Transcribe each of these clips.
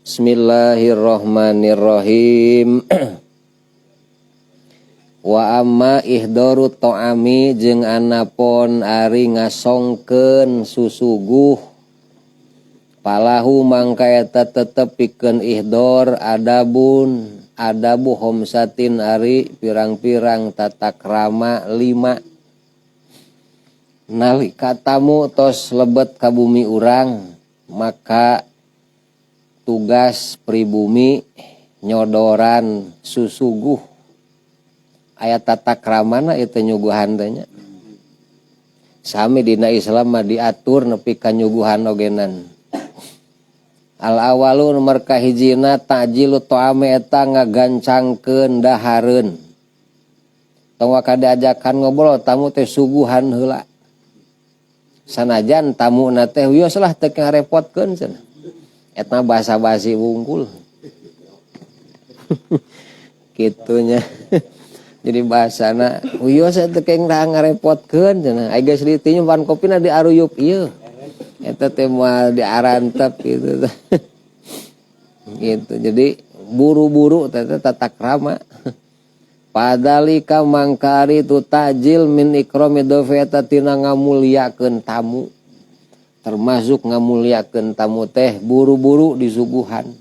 Bismillahirrahmanirrahim. Wa amma ihdaru ta'ami jeung anapon ari ngasongkeun susuguh palahu mangka eta tetep pikeun ihdor adabun adabu homsatin ari pirang-pirang tata krama 5. Nalika tamu tos lebet ka bumi urang maka tugas pribumi nyodoran susuguh. Aya tata kramana ieu teh nyuguhan teh nya. Sami dina Islam mah diatur nepi ka nyuguhan ogenan. Al awalu nomor kahijina ta'jilu ta'ame eta ngagancangkeun dahareun. Tong waka diajakan ngobrol tamu teh suguhan heula. Sanajan tamuna teh wios lah teu ngarepotkeun cenah. Eta basa-basi wungkul. Kitunya. Jadi bahasana wios eta teh ngarepotkeun cenah. Ai geus ditinyu pan kopina diaruyup ieu. Eta teh moal diarantep gitu. Gitu. Jadi buru-buru teh tata krama. Padalika mangkari tu tajil min ikrami dhafi eta tina ngamuliakeun tamu. Termasuk ngamuliakeun tamu teh buru-buru disuguhan.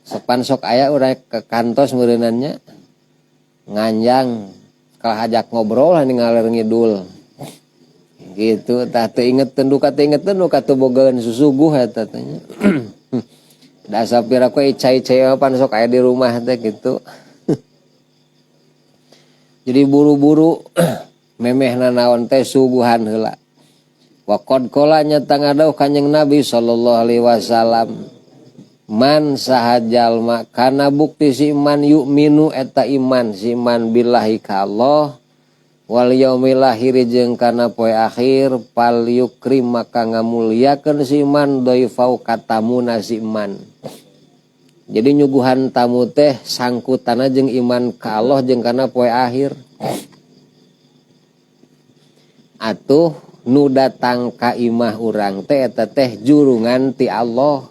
Sopan sok aya urang ke kantos meureunannya nganjang kalah ajak ngobrol ngaler ngidul. Gitu tah teu inget duka teu inget duka teu bogaeun susuguh eta teh nya. Dasar pira ku cai-cai pan sok aya di rumah teh gitu. Jadi buru-buru memehna naon teh suguhan heula. Wa qad qala nya ngadauh Kanjeng Nabi sallallahu alaihi wasallam man saha jalma kana bukti si iman yu'minu eta iman si iman billahi ka Allah wal yaumil akhir jeung kana poe akhir fal yukrim maka ngamuliakeun si iman dhaifau katamuna si iman. Jadi nyuguhan tamu teh sangkutana jeung iman ka Allah jeung kana poe akhir. Atuh nu datang ka imah urang teh eta teh jurungan ti Allah.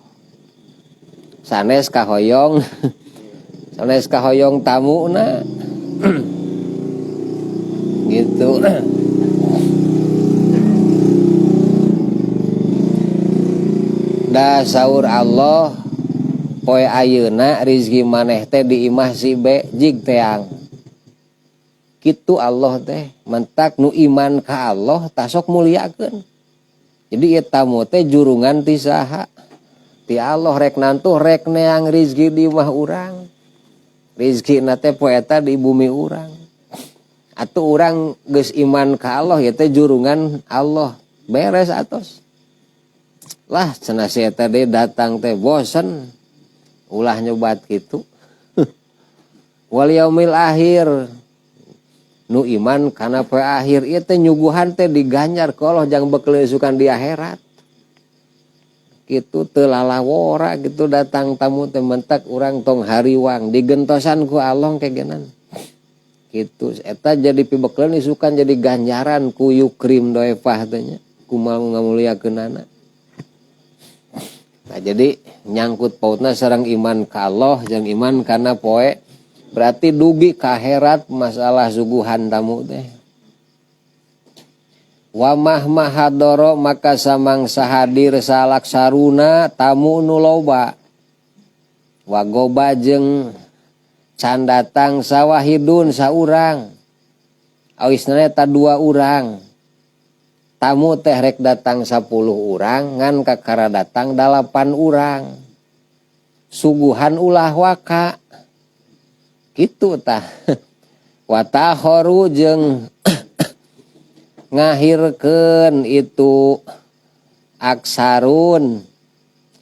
Sanes kahoyong sanes kahoyong tamuna. Gitu. Da saur Allah poe ayeuna rizki maneh teh di imah si B jig teang. Kitu Allah teh mentak nu iman ka Allah tasok muliakeun. Jadi ieu tamu teh jurungan ti saha? Ti Allah rek nantuh rek neang rizki di imah urang. Rizkina teh poe eta di bumi urang. Atuh urang geus iman ka Allah ieu teh jurungan Allah. Beres atos. Lah cenah si eta deui datang teh bosen. Ulah nyobat kitu. Wal yaumil akhir nu iman kana poe akhir ieu teh nyuguhan teh diganjar ku Allah jang bekel isukan di akhirat. Kitu teu lalawora kitu datang tamu teh mentak urang tong hariwang digentosan ku Allah kegenan. Kitu eta jadi pibekeleun isukan jadi ganjaran ku yukrim doefah teh nya kumaha ngamuliakeunana. Nah jadi nyangkut pautna sareng iman ka Allah jeung iman kana poe berarti dugi ka akhirat masalah suguhan tamu teh. Wa mahma hadoro maka samangsa hadir salak saruna tamu nu loba. Wa goba jeung can datang sawahidun saurang. Awisna eta 2 urang. Tamu teh rek datang 10 urang ngan kakara datang 8 urang. Suguhan ulah waka. Kitu tah. Wa tahoru jeung ngahirkeun itu aksarun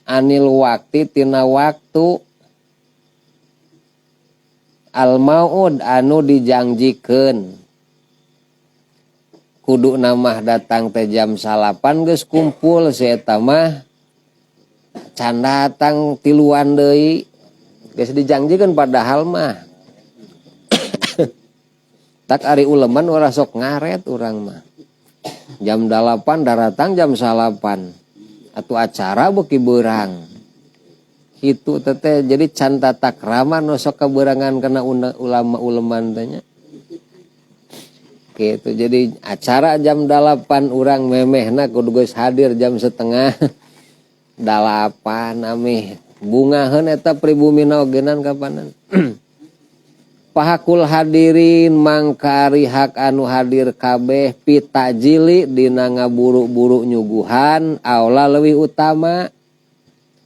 anil wakti tina waktu al maud anu dijangjikeun. Kudu namah datang teh jam 9 geus kumpul si eta mah can datang tiluan deui geus dijangjikeun padahal mah. Tak ari uleman ora sok ngaret urang mah. Jam 8 daratang jam 9. Atuh acara beuki beurang. Kitu teh jadi can tata krama nu sok kaberangan kana ulama uleman teh nya. Gitu, jadi acara jam 8 urang memehna kudu geus hadir jam 7:30 amih bungaheun eta pribumina ogenan kapanan. Pahakul hadirin mangkari hak anu hadir kabeh pitajili dina ngaburu-buru nyuguhan aula leuwih utama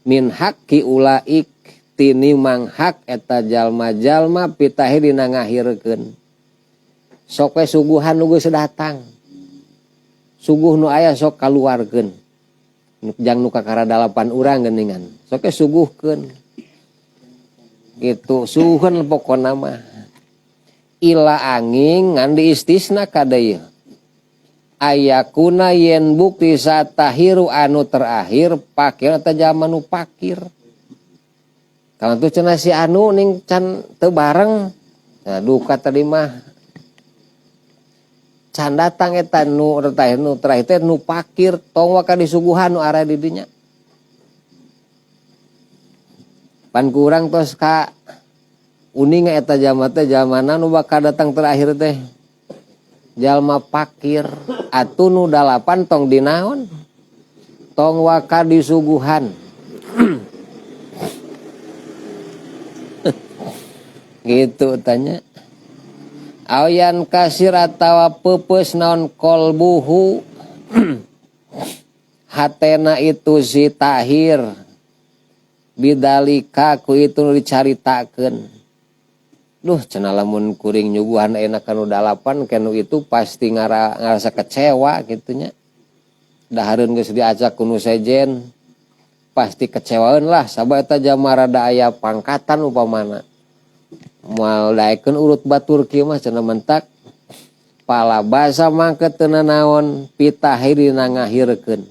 min haqqi ulaik tinimang hak eta jalma-jalma pitahi dina ngahirkeun. Sok we suguhan nu geus datang. Suguh nu aya sok kaluarkeun. Jang nu kakara 8 urang geuningan. Sok we suguhkeun. Gitu, suguhan pokona mah. Ila angin ngan diistisna kada ieu. Ayakuna yen bukti satahiru anu terakhir pakir eta jalma nu pakir. Kalau tuh cenah si anu ning can teu bareng. Nah, duka tadi mah can datang eta nu terakhir, nu terakhir teh nu pakir tong waka disuguhan nu arah di dinya. Pan kurang tos ka uninga eta jalma teh jalmana nu bakal datang terakhir teh jalma pakir atuh nu 8 tong dinaon tong waka disuguhan. Gitu tanya. Ayan kasir atawa peupeus naon kolbuhu hatena itu si tahir bidalika ku itu nu dicaritakeun. Duh cenah lamun kuring nyuguhan ayeuna ka nu 8 kanu itu pasti ngarasa kecewa kitu nya. Dahareun geus diacak ku nu sejen pasti kecewaeun lah sabab eta jalma rada aya pangkatan upamana. Moal daekeun urut batur kieu mah cenah mentak palabasa mangke teu nanaon pitahir dina ngahirkeun.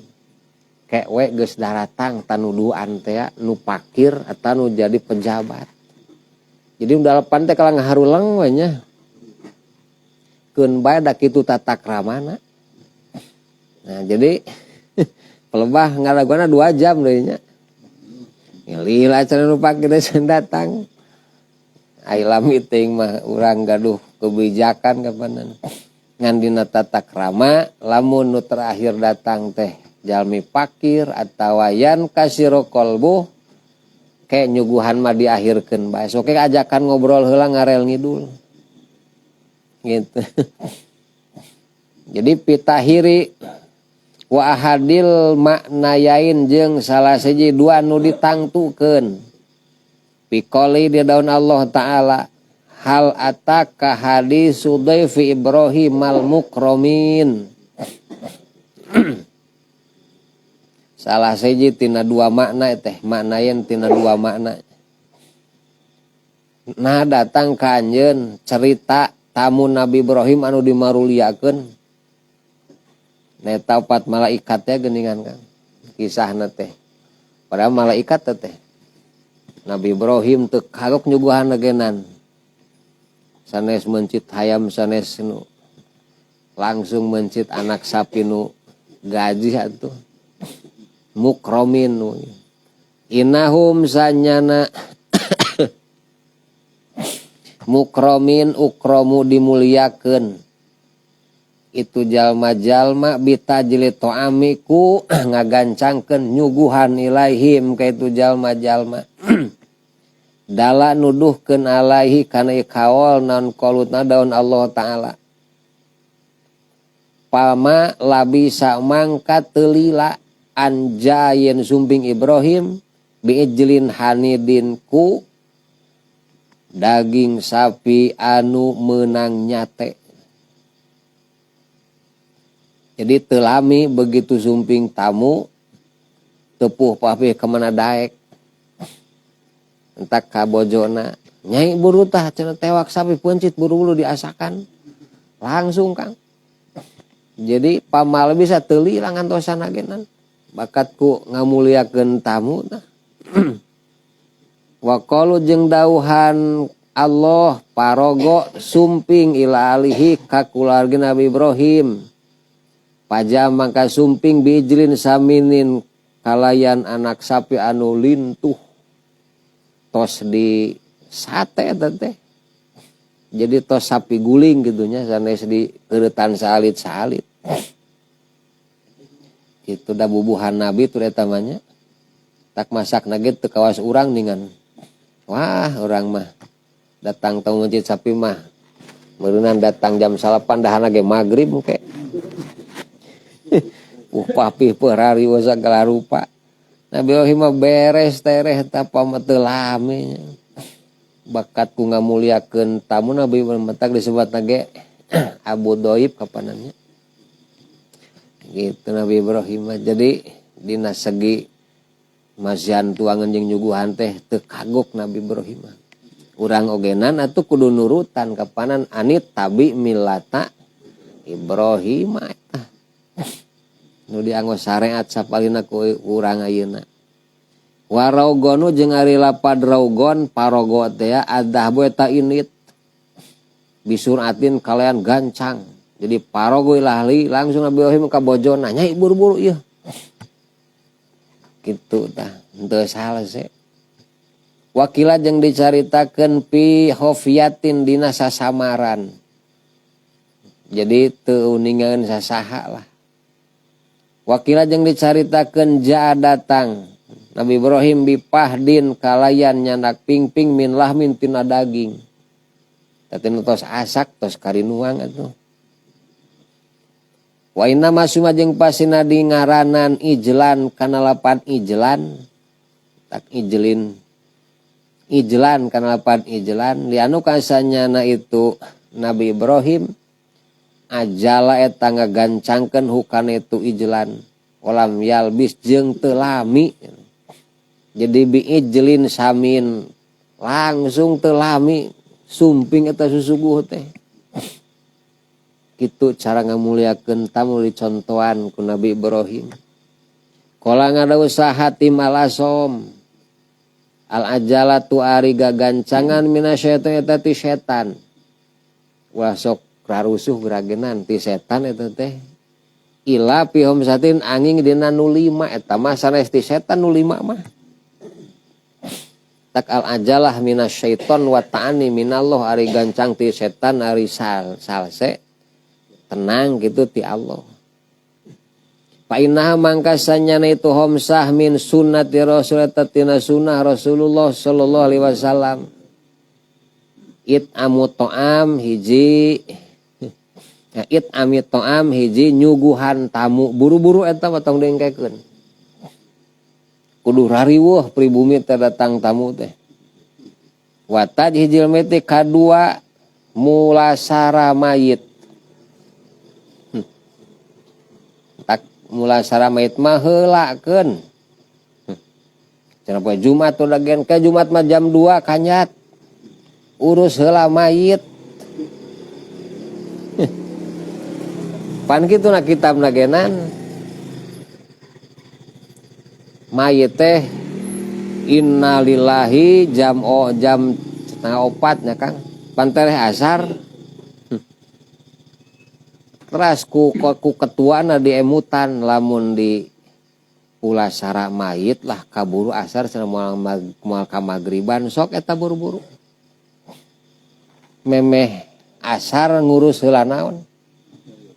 Kek we geus daratang tanuduhan teh nu pakir atawa nu jadi pejabat. Jadi nu 8 teh kalah ngaharuleng we nya. Keun bae da kitu tata kramana. Nah, jadi pelebah ngalaguana 2 jam deui nya. Lila cenah nu pakir teh datang. Ai lami teuing mah urang gaduh kebijakan kapanan. Ngan dina tata krama lamun nu terakhir datang teh jalmi pakir atawa yan kasiro kolbu ke nyuguhan mah diakhirkeun bae. Sok ajakan ngobrol heula ngarel ngidul. Gitu. Jadi pitahiri wa ahadil maknayain jeung salah siji dua nu ditangtukeun. Piqoli di daun Allah Ta'ala hal ataka hadisu dhaifi Ibrahim al mukromin. Salah siji tina dua makna teh, maknayen tina dua makna. Nah datang ka anjeun cerita tamu Nabi Ibrahim anu dimaruliakeun. Neta opat malaikat teh geuningan Kang. Kisahna teh. Padahal malaikat teh Nabi Ibrahim teu kagok nyuguhan agenan. Sanes mencit hayam sanes nu langsung mencit anak sapi nu gaji atuh. Mukromin nu. Innahum sanyana mukromin ukromu dimuliakeun. Itu jalma-jalma bitajli to'amiku ngagancangkeun nyuguhan ilaihim ka itu jalma-jalma. Dala nuduhkeun alaihi kana kaol naon kolutna daun Allah Ta'ala. Pama labisa mangka telila anjayen sumping Ibrahim biijlin hanidin ku daging sapi anu menang nyate. Jadi telami begitu sumping tamu tepuh papih kemana daek. Entak kabojona nyai buru tah cenah tewak sapi peuncit buru-buru diasakan langsung Kang. Jadi pamal bisa teuli langantosan agenan bakat ku ngamuliakeun tamu tah. Wa qalu jeung dauhan Allah parogo sumping ila alihi ka kulawarga Nabi Ibrahim. Pajam mangka sumping bijlin saminin Kalayan anak sapi anu lintuh tos di sate eta teh. Jadi tos sapi guling gitunya sanes di keuretan saalit-saalit. Itu da bubuhan Nabi tuh eta mah nya. Tak masak nage teu kawas urang ningan. Wah, urang mah datang tamu masjid sapi mah. Meureunan datang jam 9 dahana ge magrib engke. Papi perari segala rupa. Nabi Ibrahim mah beres tereh tapa mah teu lami nya. Bakat ku ngamuliakeun tamu Nabi Ibrahim mentak disebut ge Abu Doib kapanannya. Gitu Nabi Ibrahim mah. Jadi dina segi masihan tuangan jeung nyuguhan teh teu kagok Nabi Ibrahim mah. Urang ogenan atuh kudu nurutan kapanan anit tabi millata Ibrahim eta. Nu dianggo syariat sapalina ku urang ayeuna. Waraugonu jeung ari lapad raugon parogo teh ya adahbu eta init. Bisuratin kalian gancang. Jadi parogo ilahli langsung Nabi Ibrahim ka bojona nyai buru-buru ieu. Kitu tah, henteu salese. Wakila jeung dicaritakeun pi khofiatin dina sasamaran. Jadi teu uningan sasaha lah. Wakila jeung dicaritakeun jaa datang Nabi Ibrahim bipahdin kalayan nyandak pingping min lahmin tina daging. Tadi tos asak tos karinuang atuh. Wa inna masuma jeung pasina di ngaranan ijlan kana lapan ijlan tak ijlin ijlan kana lapan ijlan lianu kasanyana itu Nabi Ibrahim ajala eta ngagancangkeun hukana itu ijlan olam yalbis jeung teu lami. Jadi biijlin samin langsung teu lami sumping eta susuguh teh. Kitu cara ngamuliakeun tamu dicontohan ku Nabi Ibrahim. Qala ngadawu saha timalasom al ajalatu ari gagancangan minasyaiton eta ti setan. Wah sok rarusuh geragenan ti setan eta teh. Ila fi homsatin angin dina nu 5 eta mah sanes ti setan nu 5 mah. Tak al ajalah minasyaiton wa ta'ani minallah ari gancang ti setan ari salse tenang gitu ti Allah. Fa innaha mangkasanyana itu homsah min sunnati rasul eta tina sunnah Rasulullah sallallahu alaihi wasallam. It amu ta'am hiji ya, it ami ta'am hiji nyuguhan tamu buru-buru eta mah tong diengkekeun. Kudu rariweuh pribumi teh datang tamu teh. Wa tajhijil mayit kadua mulasara mayit. Tak mulasara mayit mah heulakeun. Cenah poe Jumat udah gen ke Jumat mah jam 2 kanyat. Urus heula mayit. Pan kitu na kitab nagenan. Mayit teh innalillahi jam o jam setengah opat nya Kang. Pan tereh asar. Teras ku ketuana diemutan lamun di pulasara mayit lah kaburu asar cenah moal ka magriban sok eta buru-buru. Memeh asar ngurus heula naon?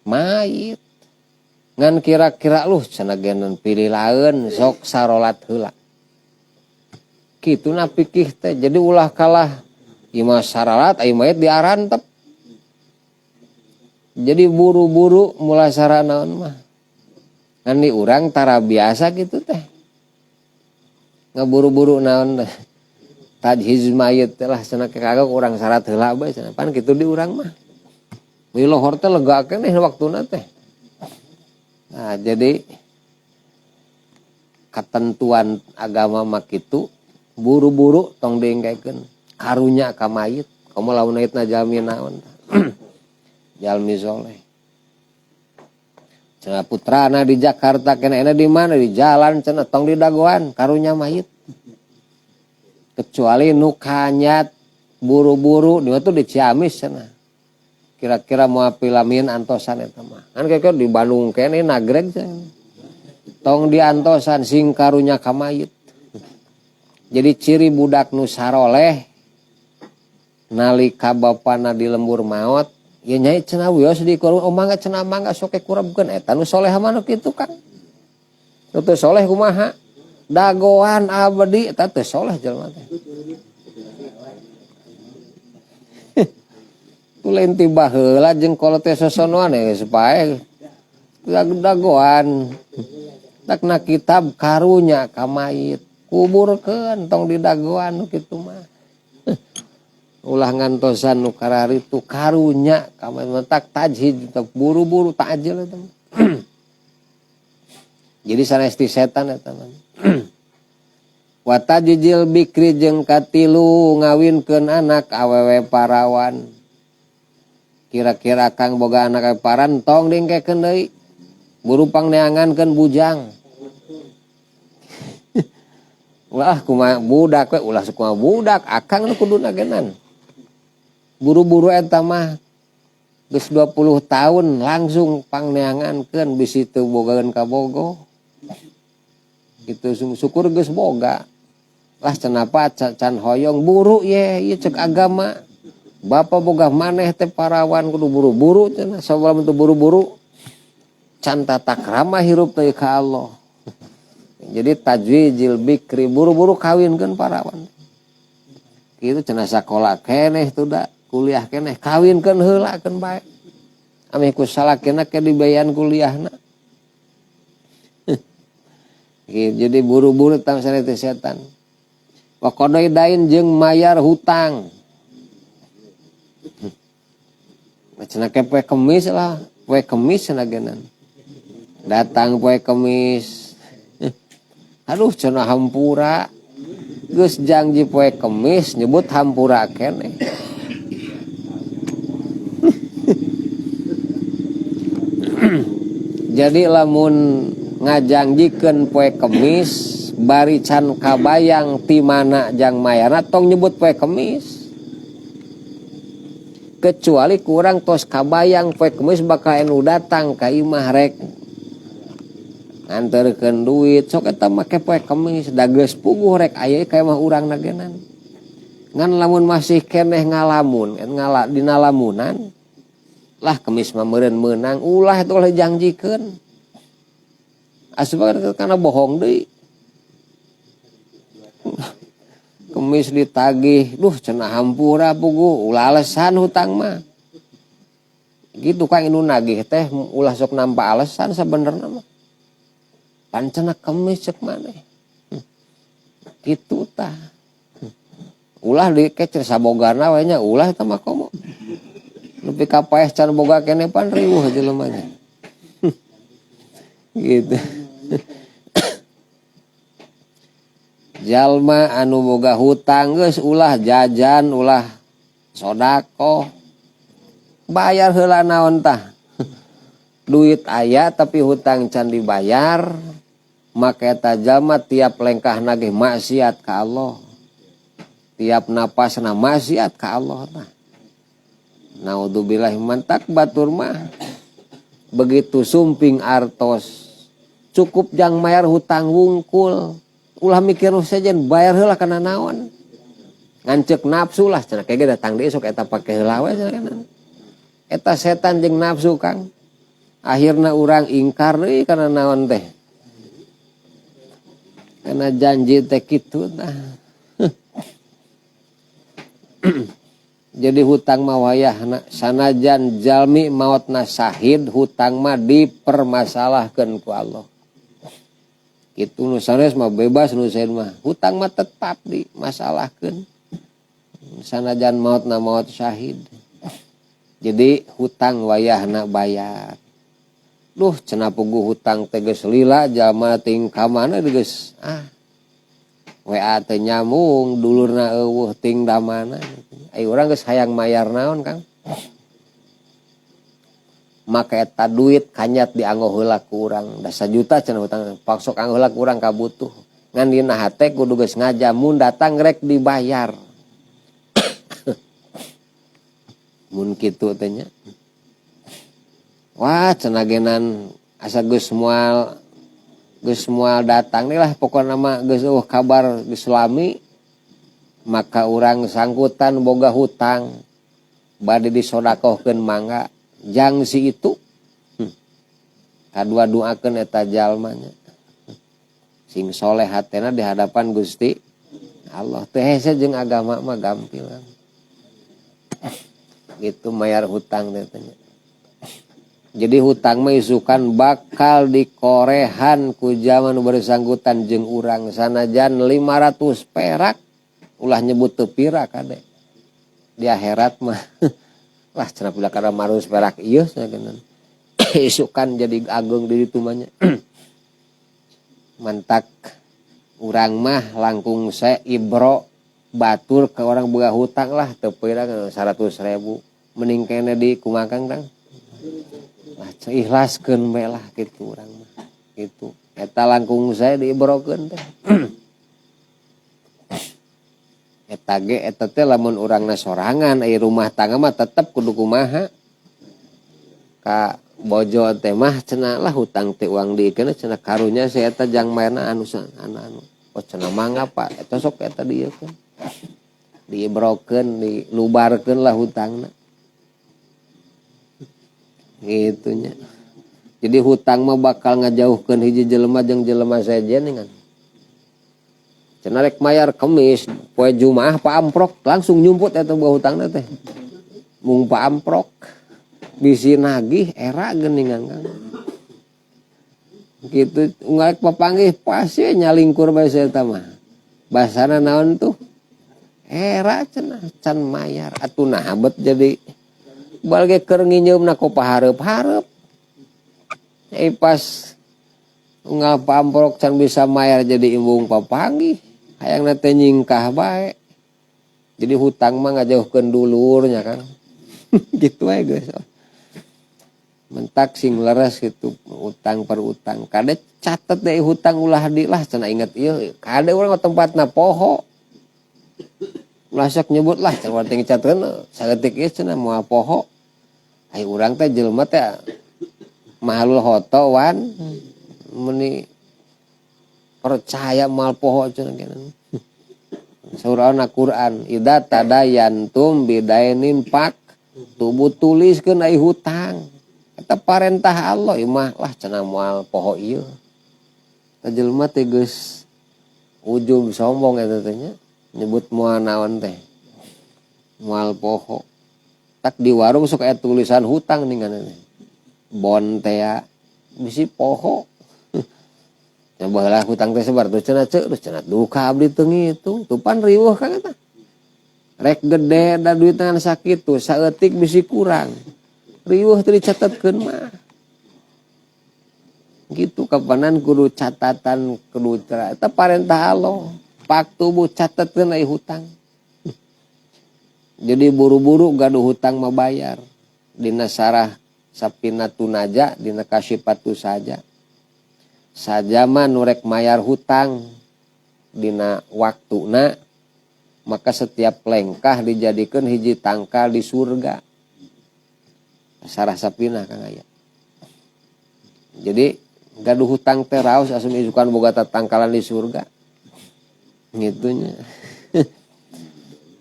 Mayit. Ngan kira-kira luh cenah geuneuh pilih laeun sok sarolat heula. Kitu na pikih teh jadi ulah kalah ieu mah saralat ai mayit diarantep. Jadi buru-buru mulasara naon mah. Ngan di urang tara biasa kitu teh. Ngaburu-buru naon teh. Tajhiz mayit teh lah cenah kagok urang salat heula bae cenah. Pan kitu di urang mah. Di lohor teh lega keneh waktuna teh. Nah, jadi ketentuan agama mah kitu buru-buru tong diengkekeun karunya ka mayit. Komo lamun mayitna jalmi naon. Jalmi soleh. Cenah putrana di Jakarta kenehna di mana di jalan cenah tong didagoan karunya mayit. Kecuali nu kanyat buru-buru di tuh di Ciamis cenah. Kira-kira mau pilamin antosan eta mah. Kan kira-kira di Bandung keneh nagreg cenah. Tong diantosan sing karunya ka mayit. Jadi ciri budak nu saroleh nalika bapana di lembur maot ya nyai cenah wios di kurung oh mangga cenah mangga sok kurabkeun eta nu soleh mah nu kitu Kang. Nu teu soleh kumaha? Dagoan abdi eta teu soleh jelema teh. Lain ti baheula jeung kolot teh sosonoan geus paeh dagoan. Takna kitab karunya ka mayit kuburkeun tong didagoan nu kitu mah. Ulah ngantosan nu kararitu karunya ka mayit tak tajhid buru-buru takjil eta mah. Jadi sanes ti setan eta mah. Wa tajjil bikri jeung katilu ngawinkeun anak awewe parawan. Kira-kira kang boga anak paran tong dingkekeun deui. Buru pangneangankeun bujang. Ulah kumaha budak we, ulah kumaha budak, akang nu kudu nagenan. Buru-buru eta mah geus 20 tahun langsung pangneangankeun bisi teu bogaeun ka bogo. Gitu syukur geus boga. Lah cenapa can hoyong buru ye ieu cek agama. Bapa boga maneh teh parawan kudu buru-buru cenah sabab teu buru-buru can tata krama hirup teh ka Allah. Jadi tajwijil bikri buru-buru kawinkeun parawan. Kitu cenah sakola keneh tuh da, kuliah keneh kawinkeun heula keun bae. Ameh ku salakina ke dibayan kuliahna. Gitu, jadi buru-buru tam sanete setan. Wa qadai dain jeung mayar hutang. Cenah ke poe Kemis lah, poe Kemis cenah genan. Datang poe Kemis. Aduh cenah hampura. Geus janji poe Kemis nyebut hampura keneh. Jadi lamun ngajangjikeun poe Kemis bari can kabayang ti mana jang mayarna tong nyebut poe Kemis. Kecuali kurang tos kabayang poe Kemis bakal anu datang ka imah rek nganterkeun duit sok eta make poe Kemis da geus puguh rek aya ka imah urang nagenan. Ngan lamun masih keneh ngalamun ngala dina lamunan lah Kemis mah meureun meunang ulah eta ulah jangjikeun. Asup kana bohong deui. Kemis ditagih, duh cenah hampura puguh, ulah alasan hutang mah. Gitu Kang inu nagih teh ulah sok nampa alasan sabenerna mah. Pan cenah Kemis cek maneh. Kitu tah. Ulah dikecer sabogana we nya ulah eta mah komo. Nepi ka paeh can boga keneh pan riweuh jelema nya. Gitu. Jalma anu boga hutang geus ulah jajan ulah sodakoh bayar heula naon tah. Duit aya tapi hutang can dibayar maka eta jalma tiap lengkah nagih maksiat ka Allah, tiap napasna maksiat ka Allah tah. Naudzubillah mantak batur mah begitu sumping artos cukup jang mayar hutang wungkul. Ulah mikir nu sejen bayar heula kana naon. Ngancek nafsu lah cenah kege datang deui sok eta pake heula we cenah kana. Eta setan jeung nafsu Kang. Akhirna urang ingkar deui kana naon teh. Kana janji teh kitu tah. Jadi hutang mah wayahna sanajan jalmi maotna syahid hutang mah dipermasalahkeun ku Allah. Itu nu sanes mah bebas nu sanes mah hutang mah tetap dimasalahkeun sanajan maotna maot syahid. Jadi hutang wayahna bayar. Duh cenah puguh hutang teh geus lila jalma ting ka mana geus ah WA teh nyambung dulurna eueuh ting damana. Ai urang geus hayang mayar naon Kang. Maka eta duit kanyat dianggo heula ku urang da sajuta cenah hutang paksok anggo heula ku urang kabutuh ngan dina hate kudu geus ngajamun datang rek dibayar. Mun kitu teh nya. Wah cenah genan asa geus moal Geus moal datang nih lah pokona mah geus eueuh kabar geus lami maka urang sangkutan boga hutang bade disodakohkeun mangga jang si itu. Kadua doakeun eta jalma nya. Sing soleh hatena di hadapan Gusti Allah teh hese jeung agama mah gampil. Gitu mayar hutang teh nya. Jadi hutang mah isukan bakal dikorehan ku zaman bersangkutan jeung urang sanajan 500 perak ulah nyebut teu pira kade. Di akhirat mah lah cenah pula kana 500 perak ieu cenah. Isukan jadi ageung di ditu mah nya. Mantak urang mah langkung se ibro batur ke orang boga hutang lah teu pira 100.000 mending kene di kumaha Kang. Lah ikhlaskeun bae lah kitu urang mah. Kitu. Eta langkung saya diibrokeun teh. Eta ge eta teh lamun urangna sorangan ari rumah tangga mah tetep kudu kumaha. Ka bojo teh mah cenah lah hutang teh uang diikeun cenah karunya saya eta jang maena anu anu. Oh cenah mangga Pak, eta sok eta dieukeun. Diibrokeun, dilubarkeun lah hutangna. Gitunya. Jadi hutang mah bakal ngajauhkeun hiji jelema jeung jelema sejen kan. Cenah rek mayar kemis, poe Jumaah Pak Amprok langsung nyumput eta boga hutangna teh. Mung Pak Amprok bisi nagih era geuningan kan. Gitu ngarek papanggih pasti nyalingkur bae eta mah. Basana naon tuh? Era cenah can mayar atuh naha bet jadi balge keur nginjeumna ku pahareup-hareup. Pas unggal pamprok can bisa mayar jadi imbung papanggih. Hayangna teh nyingkah bae. Jadi hutang mah ngajauhkeun dulurnya kan. Gitu ae geus. Mentak sing leres gitu utang per utang. Kade catet deui hutang ulah di lah cenah inget ieu. Kade urang tempatna poho. Ulah sok nyebut lah cenah urang teh ngecateun saeutik ieu cenah moal poho. Ai urang teh jelema teh mahalul hoto wan meni percaya moal poho cenah geuning. Surah Al-Qur'an idza tadayantum bidainin pak tubuh tuliskeun ai hutang. Eta parentah Allah ieu mah lah cenah moal poho ieu. Eta jelema teh geus ujub sombong eta teh nya. Nyebut moal naon teh. Moal poho. Tak di warung sok aya tulisan hutang ningan teh. Bon teh bisi poho. Coba lah hutang teh sebar terus cenah ceuk terus cenah duka abdi teu ngitung. Tupan riweuh kan eta. Rek gede da duit ngan sakitu saeutik bisi kurang. Riweuh teh dicatetkeun mah. Gitu kapanan kudu catatan kudu eta parentah Allah. Paktubu catetkeun ai hutang. Jadi buru-buru gaduh hutang mah bayar. Dina sarah sapinatu naja, dina kasipatu saja. Sajama nu rek mayar hutang dina waktuna, maka setiap lengkah dijadikeun hiji tangkal di surga. Sarah sapinah Kang aya. Jadi gaduh hutang teh raos asum isukan boga tangkalan di surga. Gitunya.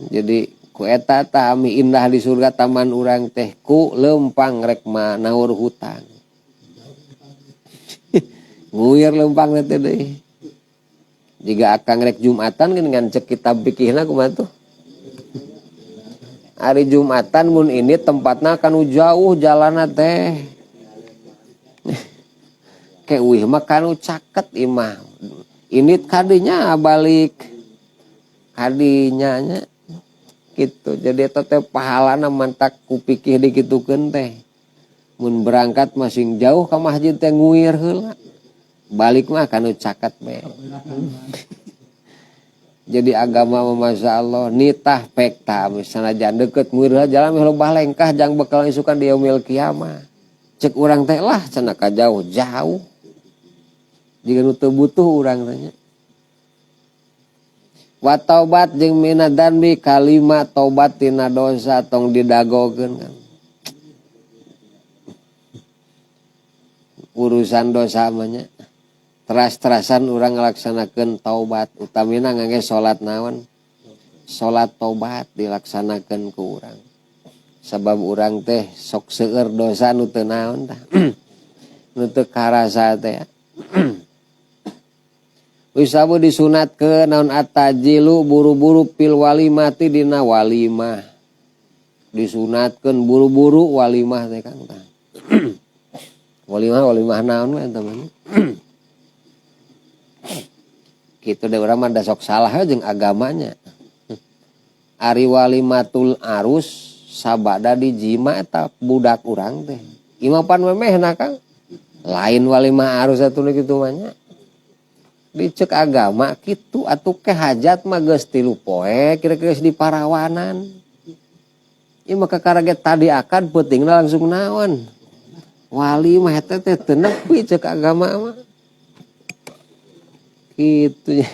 Jadi ku eta tah ami indah di surga taman urang teh ku lempang rek naur hutang. Nguyur lempang teh deui. Jika akang rek Jumatan kan ngan cek kitab fikihna kumaha tuh. Ari Jumatan mun ini tempatna kanu jauh jalanna teh. Ke uih mah kanu caket imah. Ini kadinya balik kadinya nya gitu. Jadi eta teh pahalana mantak ku pikih dikitukeun teh. Mun berangkat masing jauh ka masjid teh nguir heula. Balik mah kanu caket bae. Jadi agama mah masya Allah nitah pekta misalnya jangan deket nguir heula jalan meh loba lengkah jang bekal isukan di yaumil kiamah. Cek urang teh lah cenah ka jauh-jauh. Jika nu teu butuh urang teh nya. Wa taubat jeung minadanbi kalima taubat tina dosa tong didagokeun kan. Urusan dosa mah nya. Teras-terasan urang ngalaksanakeun taubat, utamina ngangge salat naon? Salat tobat dilaksanakeun ku urang. Sabab urang teh sok seueur dosa nu teu naon tah. Nu teu karasa teh. Wisabu disunatkeun naon atajilu buru-buru pil walimati dina walimah. Disunatkeun buru-buru walimah teh Kang tah. Walimah naon we eta mah. Kitu deh urang mah da sok salah jeung agamanya. Ari walimatul arus sabada dijima eta budak urang teh. Imah pan memehna Kang. Lain walimah arus atuh nu kitu mah nya. Dicek agama kitu atuh ke hajat mah geus 3 poe kira-kira geus diparawanan. Ieu mah kakara ge tadi akad peutingna langsung naon. Walimah eta teh teu nepi cek agama mah. Kitu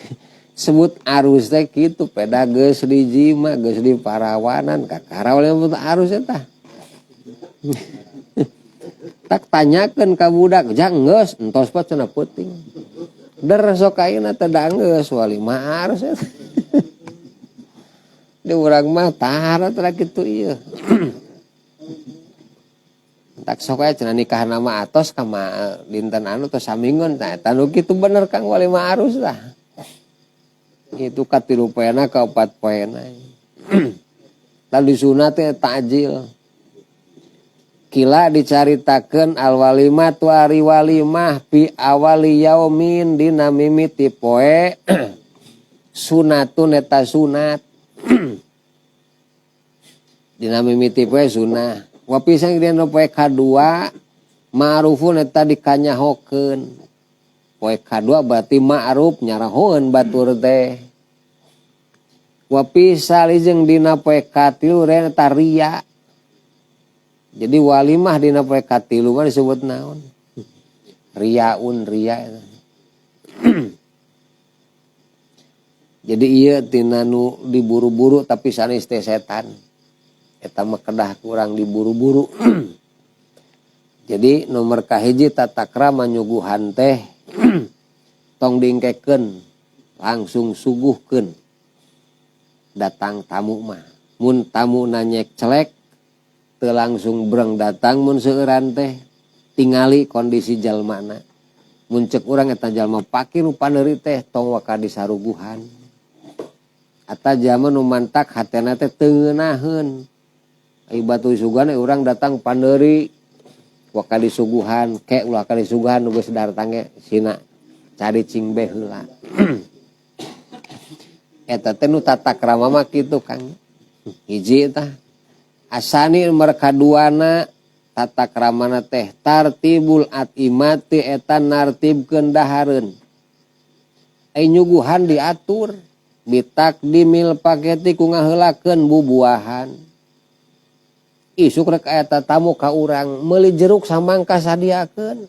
sebut arus teh kitu peda geus dijima geus diparawanan kakara walimah arus eta. Tak tanyakeun ka budak jang geus entos pa cenah peuting. Der sok ayeuna teh da geus walimah arus eta. Di urang mah tara teh kitu ieu. Tak sok aya cenah nikah nama atos ka dinten anu tos saminggon tah eta nu kitu bener Kang walimah arus tah. Itu ka 3 poena ka 4 poena. Tah disunat teh takjil. Kila dicaritakeun al walimah tu ari walimah fi awali yaumin dina mimiti poe sunatun eta sunat. Dina mimiti poe sunah. Wa pisan dina poe kadua ma'rufun eta dikanyahokeun. Poe kadua berarti ma'ruf nyarahoeun batur teh. Wa pisal jeung dina poe katilu eta ria. Jadi walimah dina poe katilu mah disebut naon? Riaun ria eta. Jadi ieu tina nu diburu-buru tapi sanes teh setan. Eta mah kedah kurang diburu-buru. Jadi nomor kahiji tata krama nyuguhan teh tong dingkekeun, langsung suguhkeun. Datang tamu mah. Mun tamu nanyek celek teu langsung breng datang mun seueuran teh tingali kondisi jalmana. Mun ceuk urang eta jalma pakir nu paneuri teh tong waka disaruguhan. Ata jalma nu mantak hatena teh teu ngeunaheun. Ai batu suguhan urang datang paneuri waka disuguhan ke ulah ka disuguhan nu geus datang ge sina cari cing be heula. Eta teh nu tata krama mah kitu Kang. Hiji tah. Asani nomor kaduana tata kramana teh tartibul atimati eta nartibkeun dahareun. Ai nyuguhan diatur bitakdimil paketi ku ngaheulakeun bubuahan. Isuk rek eta tamu ka urang meuli jeruk samangka sadiakeun.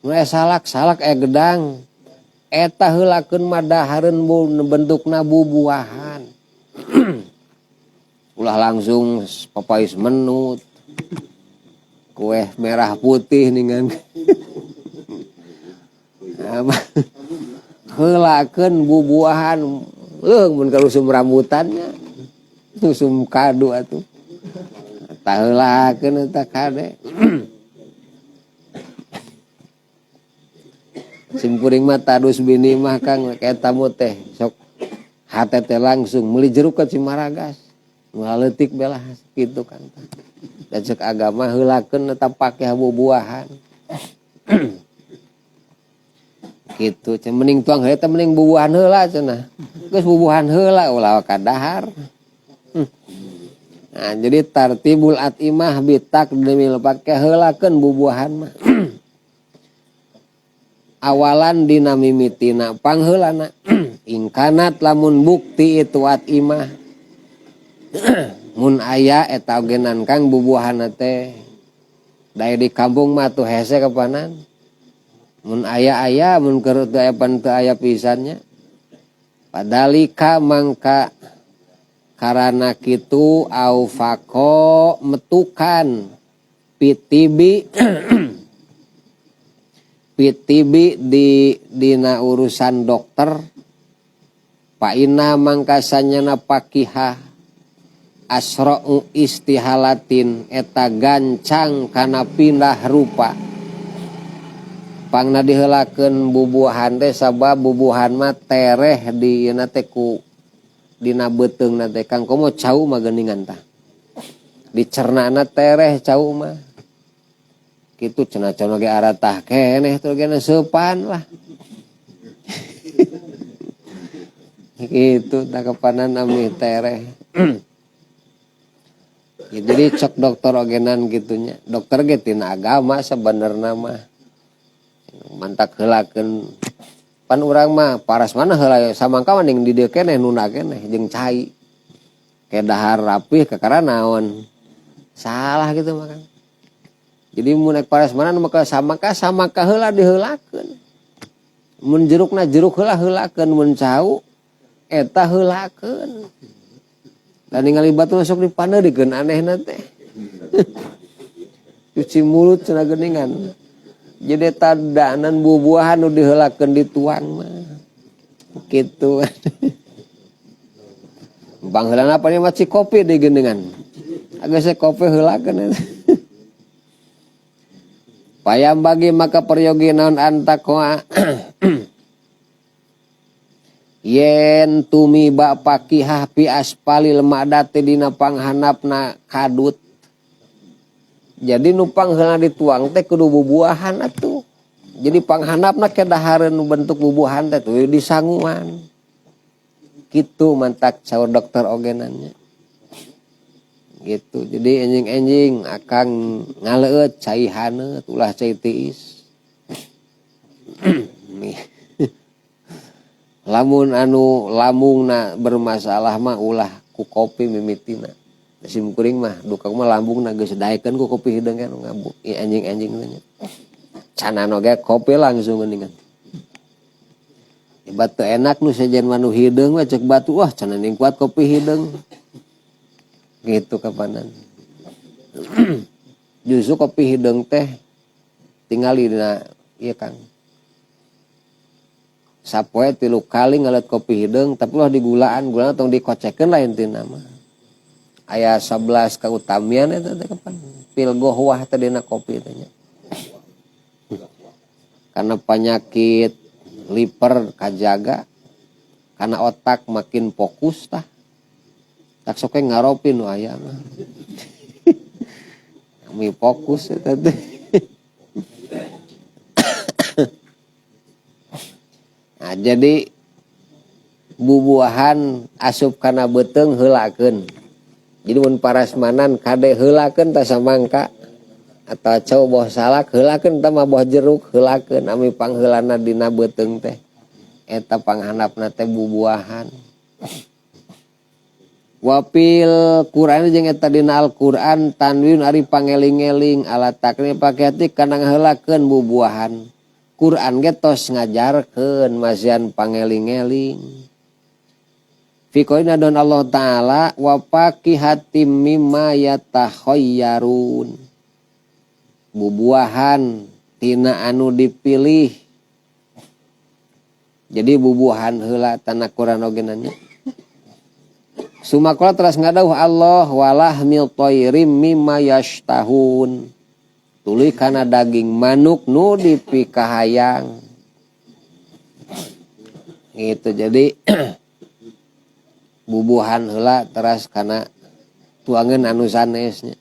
Mun aya salak, salak aya gedang. Eta heulakeun mah dahareun bentukna bubuahan. Ulah langsung papais menut. Kue merah putih ningan. Heulakeun bubuahan leuh mun ka usum rambutannya. Usum kadu atuh. Tah heulakeun eta kade. Simkuring mah tadus bini mah Kang eta tamu teh sok hate teh langsung meuli jeruk ka Cimaragas. Ngaletik belah kitu kan. Da ceuk agama heulakeun eta pake bubuahan. Kitu cenah mending tuang heula teh mending bubuahan heula cenah. Geus bubuahan heula ulah ka dahar. Nah, jadi tartibul atimah bitak demi pake heulakeun bubuahan mah. Awalan dina mimitina pangheulana. Ingkanat lamun bukti itu atimah. Mun aya eta ogenan Kang bubuahanna teh. Dae di kampung mah tuh hese kapanan. Mun aya-aya mun keur teu aya pan teu aya pisannya. Padalika mangka karana kitu au faqo metukan pitibi Pitibi di dina urusan dokter paina mangkasanyana pakihah asra'u istihalatin eta gancang kana pindah rupa pangna diheulakeun bubuhan teh sabab bubuhan mah tereh di ieuna teh ku dina beuteungna teh kang komo cau mah geuningan tah dicernana tereh cau mah kitu cenah cenah ge aratah keneh tuh ge seupan lah gitu tak kepanan amih tereh. Ya, jadi cek dokter ogenan gitunya dokter ge tina agama sebenarna mah mantak heulakeun pan urang mah paras mana heula samangka mending di dieu keneh nunda keneh jeung cai ke dahar rapih kakara naon salah gitu mah kan. Jadi mun naik parasmanan maka samangka heula diheulakeun. Mun jerukna jeruk heula heulakeun, mun cau eta heulakeun. Dan ningali batu sok dipaneurikeun anehna teh. Cuci mulut cenah geuningan. Jadi eta danan buah-buahan nu diheulakeun dituang mah. Kitu. Bangheulana apa nih maci kopi di geuningan. Agak se kopi heulakeun eta. Payam bagi maka peryogi naon antakoa yen tumiba pakihah pi aspalil madate dina panghanapna kadut. Jadi nu pangheulna dituang teh kudu bubuahan atuh. Jadi panghanapna kedahareun bentuk bubuahan teh tuh disanguan. Kitu mantak saur dokter ogenannya. Gitu. Jadi enjing-enjing akang ngaleueut cai haneut ulah cai tiis. Lamun anu lambungna bermasalah mah ulah ku kopi mimitina. Sim kuring mah duka mah lambungna geus daekeun ku kopi hideung kan ngabuk anjing-anjing teh nya. Canan oge kopi langsung geuningan. Hebat teu enak nu sejen mah nu hideung we cek batu wah canan yang kuat kopi hideung. Gitu kapanan. Justru kopi hideung teh tingali dina ieu Kang. Sapoe 3 kali ngaleut kopi hideung tapi ulah digulaan, gulana tong dikocekeun lah intina mah. Aya 11 kautamian eta teh kapan. Pil gohwah teh dina kopi teh nya. Karena penyakit liver kajaga, karena otak makin fokus tah. Tak sok ngaropi nu aya mah. Kami fokus eta teh. Nah, jadi bubuahan asup kana beuteung heulakeun. Jadi mun parasmanan kade heulakeun tah samangka atau cau boh salak heulakeun tah mah boh jeruk heulakeun ami pangheulana dina beuteung teh. Eta panghandapna teh bubuahan. Wapil Quran jeung eta dina Al-Qur'an tanwin ari pangeling-eling ala takni paketi kana ngaheulakeun bubuahan. Quran ge tos ngajarkeun masihan pangeling-eling. Fi qoulina don Allah Ta'ala wa faqihatim mimma yatakhayyarun. Bubuahan tina anu dipilih. Jadi bubuahan heula tanah Quran oge nanya. Sumakola teras ngadauh Allah walahmil thayrim mimma yashtahun. Tuluy kana daging manuk nu dipikahayang. Gitu jadi bubuhan heula teras kana tuangeun anu sanesnya.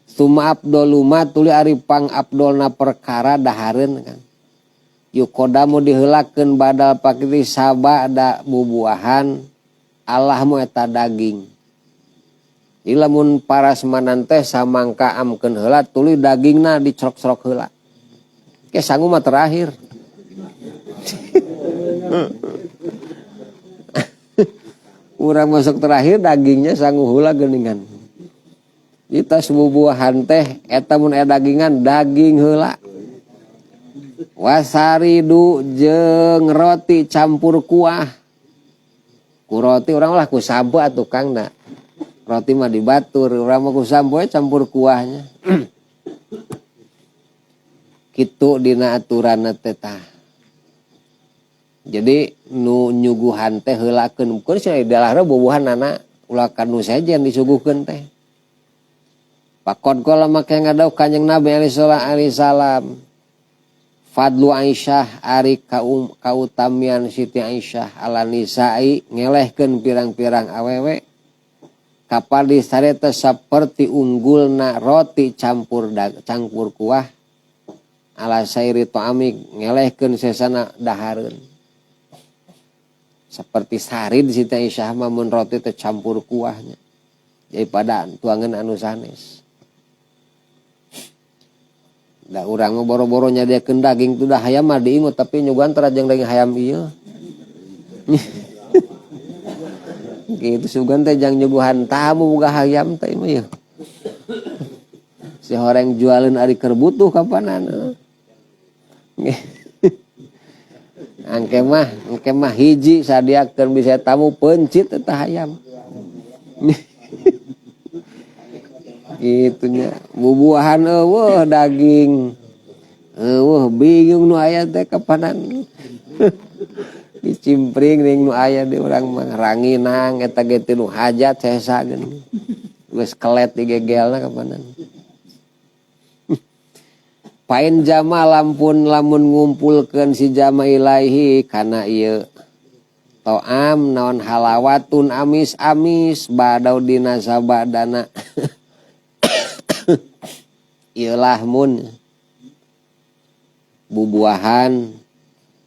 Suma abdoluma tuluy ari pang abdolna perkara dahareun kan. Yukodamu diheulakeun badal pakiti sabada bubuahan Allahmu eta daging. Jadi lamun parasmanan teh samangka amkeun heula tuluy dagingna dicerok-cerok heula. Ke sangu mah terakhir. Urang masuk terakhir dagingnya sangu heula geuningan. Di tas bubuahan teh eta mun aya dagingan daging heula. Wasaridu jeung roti campur kuah. Ku roti urang lah ku sampo atuh Kang da. Roti mah dibatur, urang mah ku sampo campur kuahnya. Kitu dina aturanna teh tah. Jadi nu nyuguhan teh heulakeun keur cenah dalahna bubuhanana ulah ka nu sejen disuguhkeun teh. Pakon kala make ngadau Kanjeng Nabi alaihi salam. Fadlu Aisyah ari kautamian Siti Aisyah ala nisa'i ngelehkeun pirang-pirang awewe kapadi sareta saperti unggulna roti campur campur kuah ala sairi ta'ami ngelehkeun sesana dahareun. Seperti sarid Siti Aisyah mah mun roti teh campur kuahnya daripada tuangan anu sanes. Da urang mah boro-boro nyadiakeun daging tu dah hayam mah diingut tapi nyuguhan tara jeung daging hayam ieu. Gitu sugan teh jang nyuguhan tamu boga hayam teh mah ieu. Si horeng jualeun ari keur butuh kapanan. Angke mah hiji sadiakeun bisa tamu pencit eta hayam. Gitunya bubuahan eueuh daging eueuh bingung nu aya teh kapanan. Dicimpring ning nu aya di urang mah ranginang eta ge teu nu hajat sesa geuning. Geus kelet digegelna kapanan. Pain jama lampun lamun ngumpulkeun si jama ilaihi kana ieu to'am naon halawatun amis-amis badau dina sabadana. Ieu lahmun bubuahan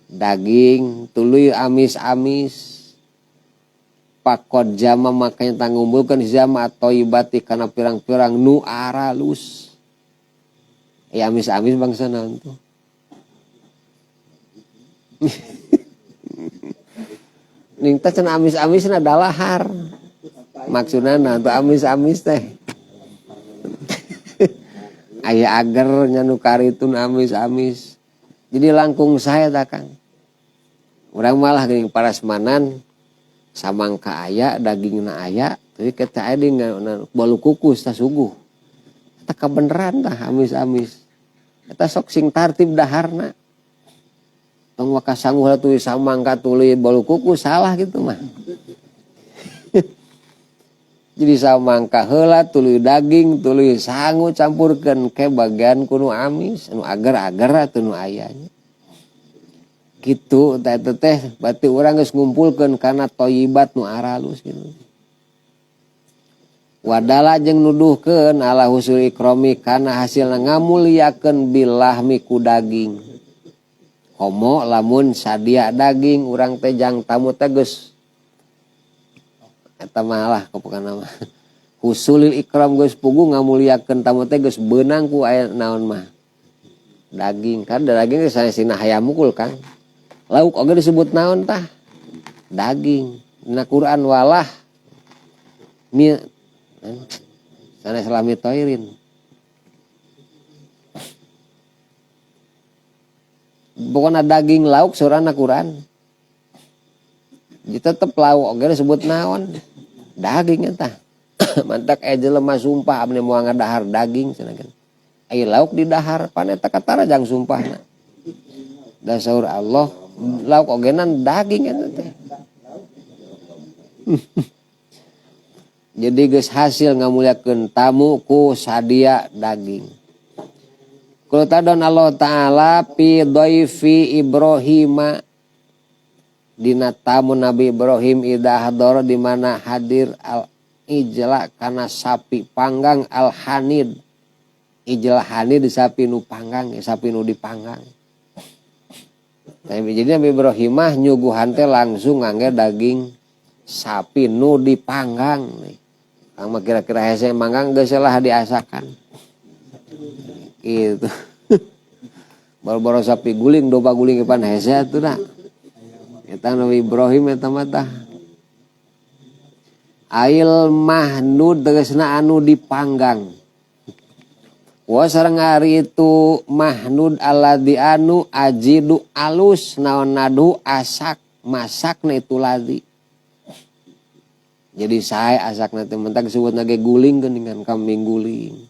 daging tuluy amis-amis pakod jama makanya tangumpulkeun jama athoibati kana pirang-pirang nu aralus. Ya amis-amis bangsa naon tuh. Ning teh cenah amis-amisna dalahar. Maksudna naon tuh amis-amis teh. Aya ager nya nu karitun amis-amis. Jadi langkung sae ta Kang. Urang malah geuning parasmanan samangka aya dagingna aya tapi kita aya di bolu kukus tah suguh. Eta kabeneran tah amis-amis. Eta sok sing tartib daharna. Tong waka sanguh tuluy samangka tuluy bolu kukus salah gitu mah. Jadi samangka heula tuluy daging tuluy sangu campurkeun ke bagian kunu amis anu ager-ager atuh nu aya nya. Kitu teh teh berarti urang geus ngumpulkeun kana thayyibat nu aralus gitu. Wadala jeung nuduhkeun ala husul ikrami kana hasilna ngamuliakeun bilahmi ku daging. Komo lamun sadia daging urang teh jang tamu teh geus eta malah kapokana mah. Husulil ikram geus puguh ngamuliakeun tamu teh geus beunang ku aya naon mah. Daging kan daging geus sanesina hayam mukul Kang. Lauk oge disebut naon tah? Daging. Dina Quran walah mi sanes lami toirin. Pokona daging lauk surana Quran. Jadi tetep lauk oge disebut naon? Daging eta. Mantak aya jelema sumpah abdi moal ngadahar daging cenah kan. Aya lauk di dahar pan eta katara jang sumpahna. Da saur Allah lauk ogenan daging eta teh. Jadi geus hasil ngamuliakeun tamu ku sadia daging. Qul tadon Allah Ta'ala fi dhaifi Ibrahima dina tamu Nabi Ibrahim idha hadara di mana hadir al ijla kana sapi panggang al hanid. Ijla hanid sapi nu panggang, sapi nu dipanggang. Tapi jadi Nabi Ibrahim mah nyuguhan teh langsung ngangge daging sapi nu dipanggang nih. Kang mah kira-kira hese manggang geus lah diasakan. Gitu. Boro-boro sapi guling, domba guling kepan hese atuh da. Eta Nabi Ibrahim eta mah tah. Ail mahnud tegasna anu dipanggang. Wa sareng ari itu mahnud alladzi anu ajidu alus naon nadu asak masakna itu ladzi. Jadi sae asakna teh mentak disebutna ge guling geuningan kambing guling.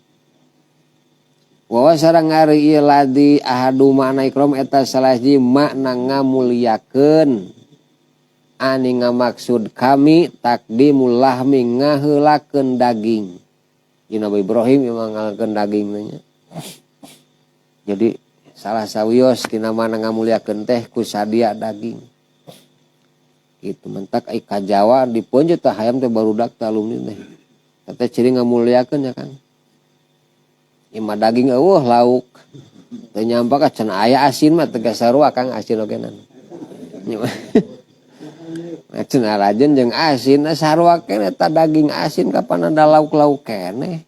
Wa sareng ari ieu ladi ahadu makna ikram eta salah hiji makna ngamuliakeun ani ngamaksud kami takdimul lahmi ngaheulakeun daging. Nabi Ibrahim emang ngalakeun daging nya. Jadi salah sawios tina mana ngamuliakeun teh ku sadia daging. Itu mentak ai ka Jawa dipeunjeut tah hayam teh barudak teh alumni teh. Teh ciri ngamuliakeun ya Kang. Ima daging eueuh lauk. Teu nyampak cenah aya asin mah tegas sarua Kang asin oge nan. Cenah rajen jeung asin sarua keneh eta daging asin kapan ada lauk-lauk keneh.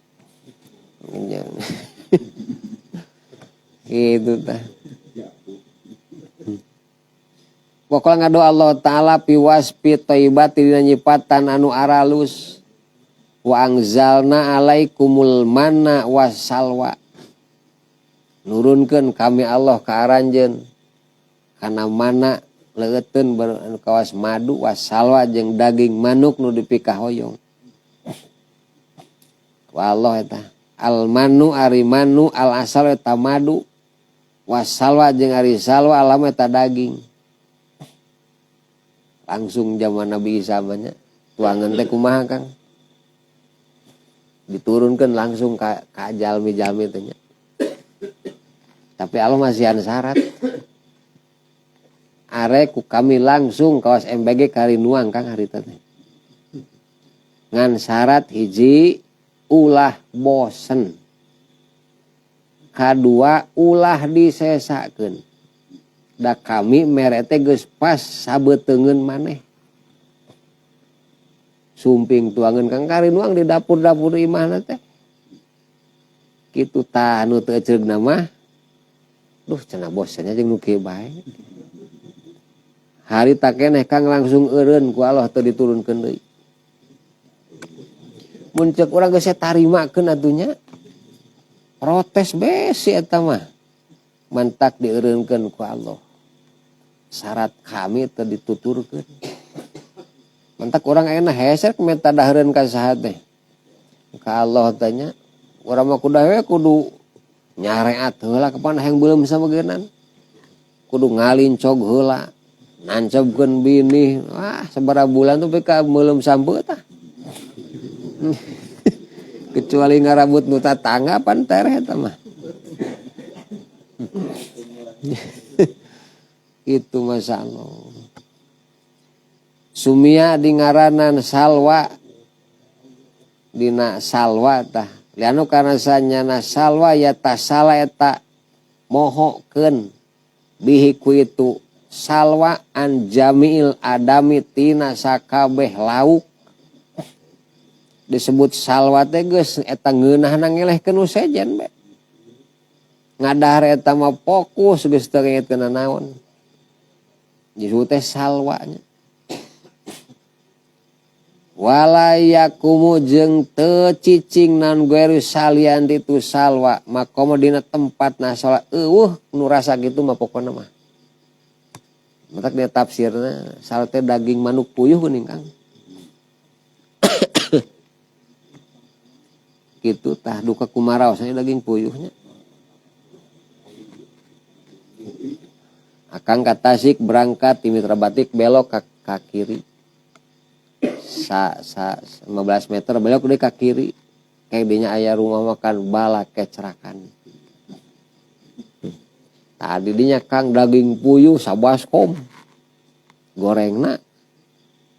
Gitu tah. Pokoknya ngado Allah Ta'ala piwaspi thayyibati dina nyipatan anu aralus. Wa anzalna alaikumul manna wassalwa. Nurunkeun kami Allah ka aranjeun kana mana leuteun anu kawas madu wassalwa jeung daging manuk nu dipikahoyong. Wa Allah eta al manu ari manu al asal eta madu wassalwa jeung ari salwa alam eta daging. Langsung zaman Nabi Isa mah nya tuangan teh kumaha Kang? Diturunkan langsung ka jalmi-jalmi teh nya. Tapi Allah masihan syarat. Are ku kami langsung kawas MBG karinuang Kang harita teh. Ngan syarat hiji ulah bosen. Kadua ulah disesakeun. Da kami mere teh geus pas sabeuteungeun maneh. Sumping tuangan Kang karinuang di dapur-dapur imahna teh. Kitu tah nu teu eceugna mah. Duh cenah bosennya jeung nu kieu bae. Harita keneh Kang langsung eureun ku Allah teu diturunkeun deui. Mun ceuk urang geus tarimakeun atuh nya. Protes besi eta mah. Mantak dieureunkeun ku Allah. Syarat kami teu dituturkeun. Mantak urang ayeuna hese menta dahareun ka saha teh. Ka Allah teh nya. Urang mah kudu we kudu nyareat heula kapan hayang beuleum samageunan. Kudu ngalincog heula. Nancebkeun binih. Wah, sabaraha bulan tuh ka meuleum sampeut tah. Kecuali ngarabut nu tatangga pan tereh eta mah. Itu Masya Allah. Sumia di ngaranan salwa dina salwa tah. Lianu karena sanyana salwa ya tasala eta mohokeun bihi ku itu salwa an jamiil adami tina sakabeh lauk. Disebut salwa teh geus eta ngeunahna ngelehkeun nu sejen be. Ngadahar eta mah fokus geus teu ngingetkeun naon. Disebut teh salwanya. Walayakumu jeung teu cicing naon gueru salian ditu salwa makomo dina tempat nasola eueuh nu rasa kitu mah pokona mah. Matak dia tafsirna salwa teh daging manuk puyuh geuning Kang. Kitu tah duka kumaraosna daging puyuhnya. Akang ka Tasik berangkat ti Mitra Batik belok ka kiri. Sa 15 meter belok deui ka kiri. Kayak dinya aya rumah makan bala kecerakan. Tadi dinya Kang daging puyuh sabaskom. Gorengna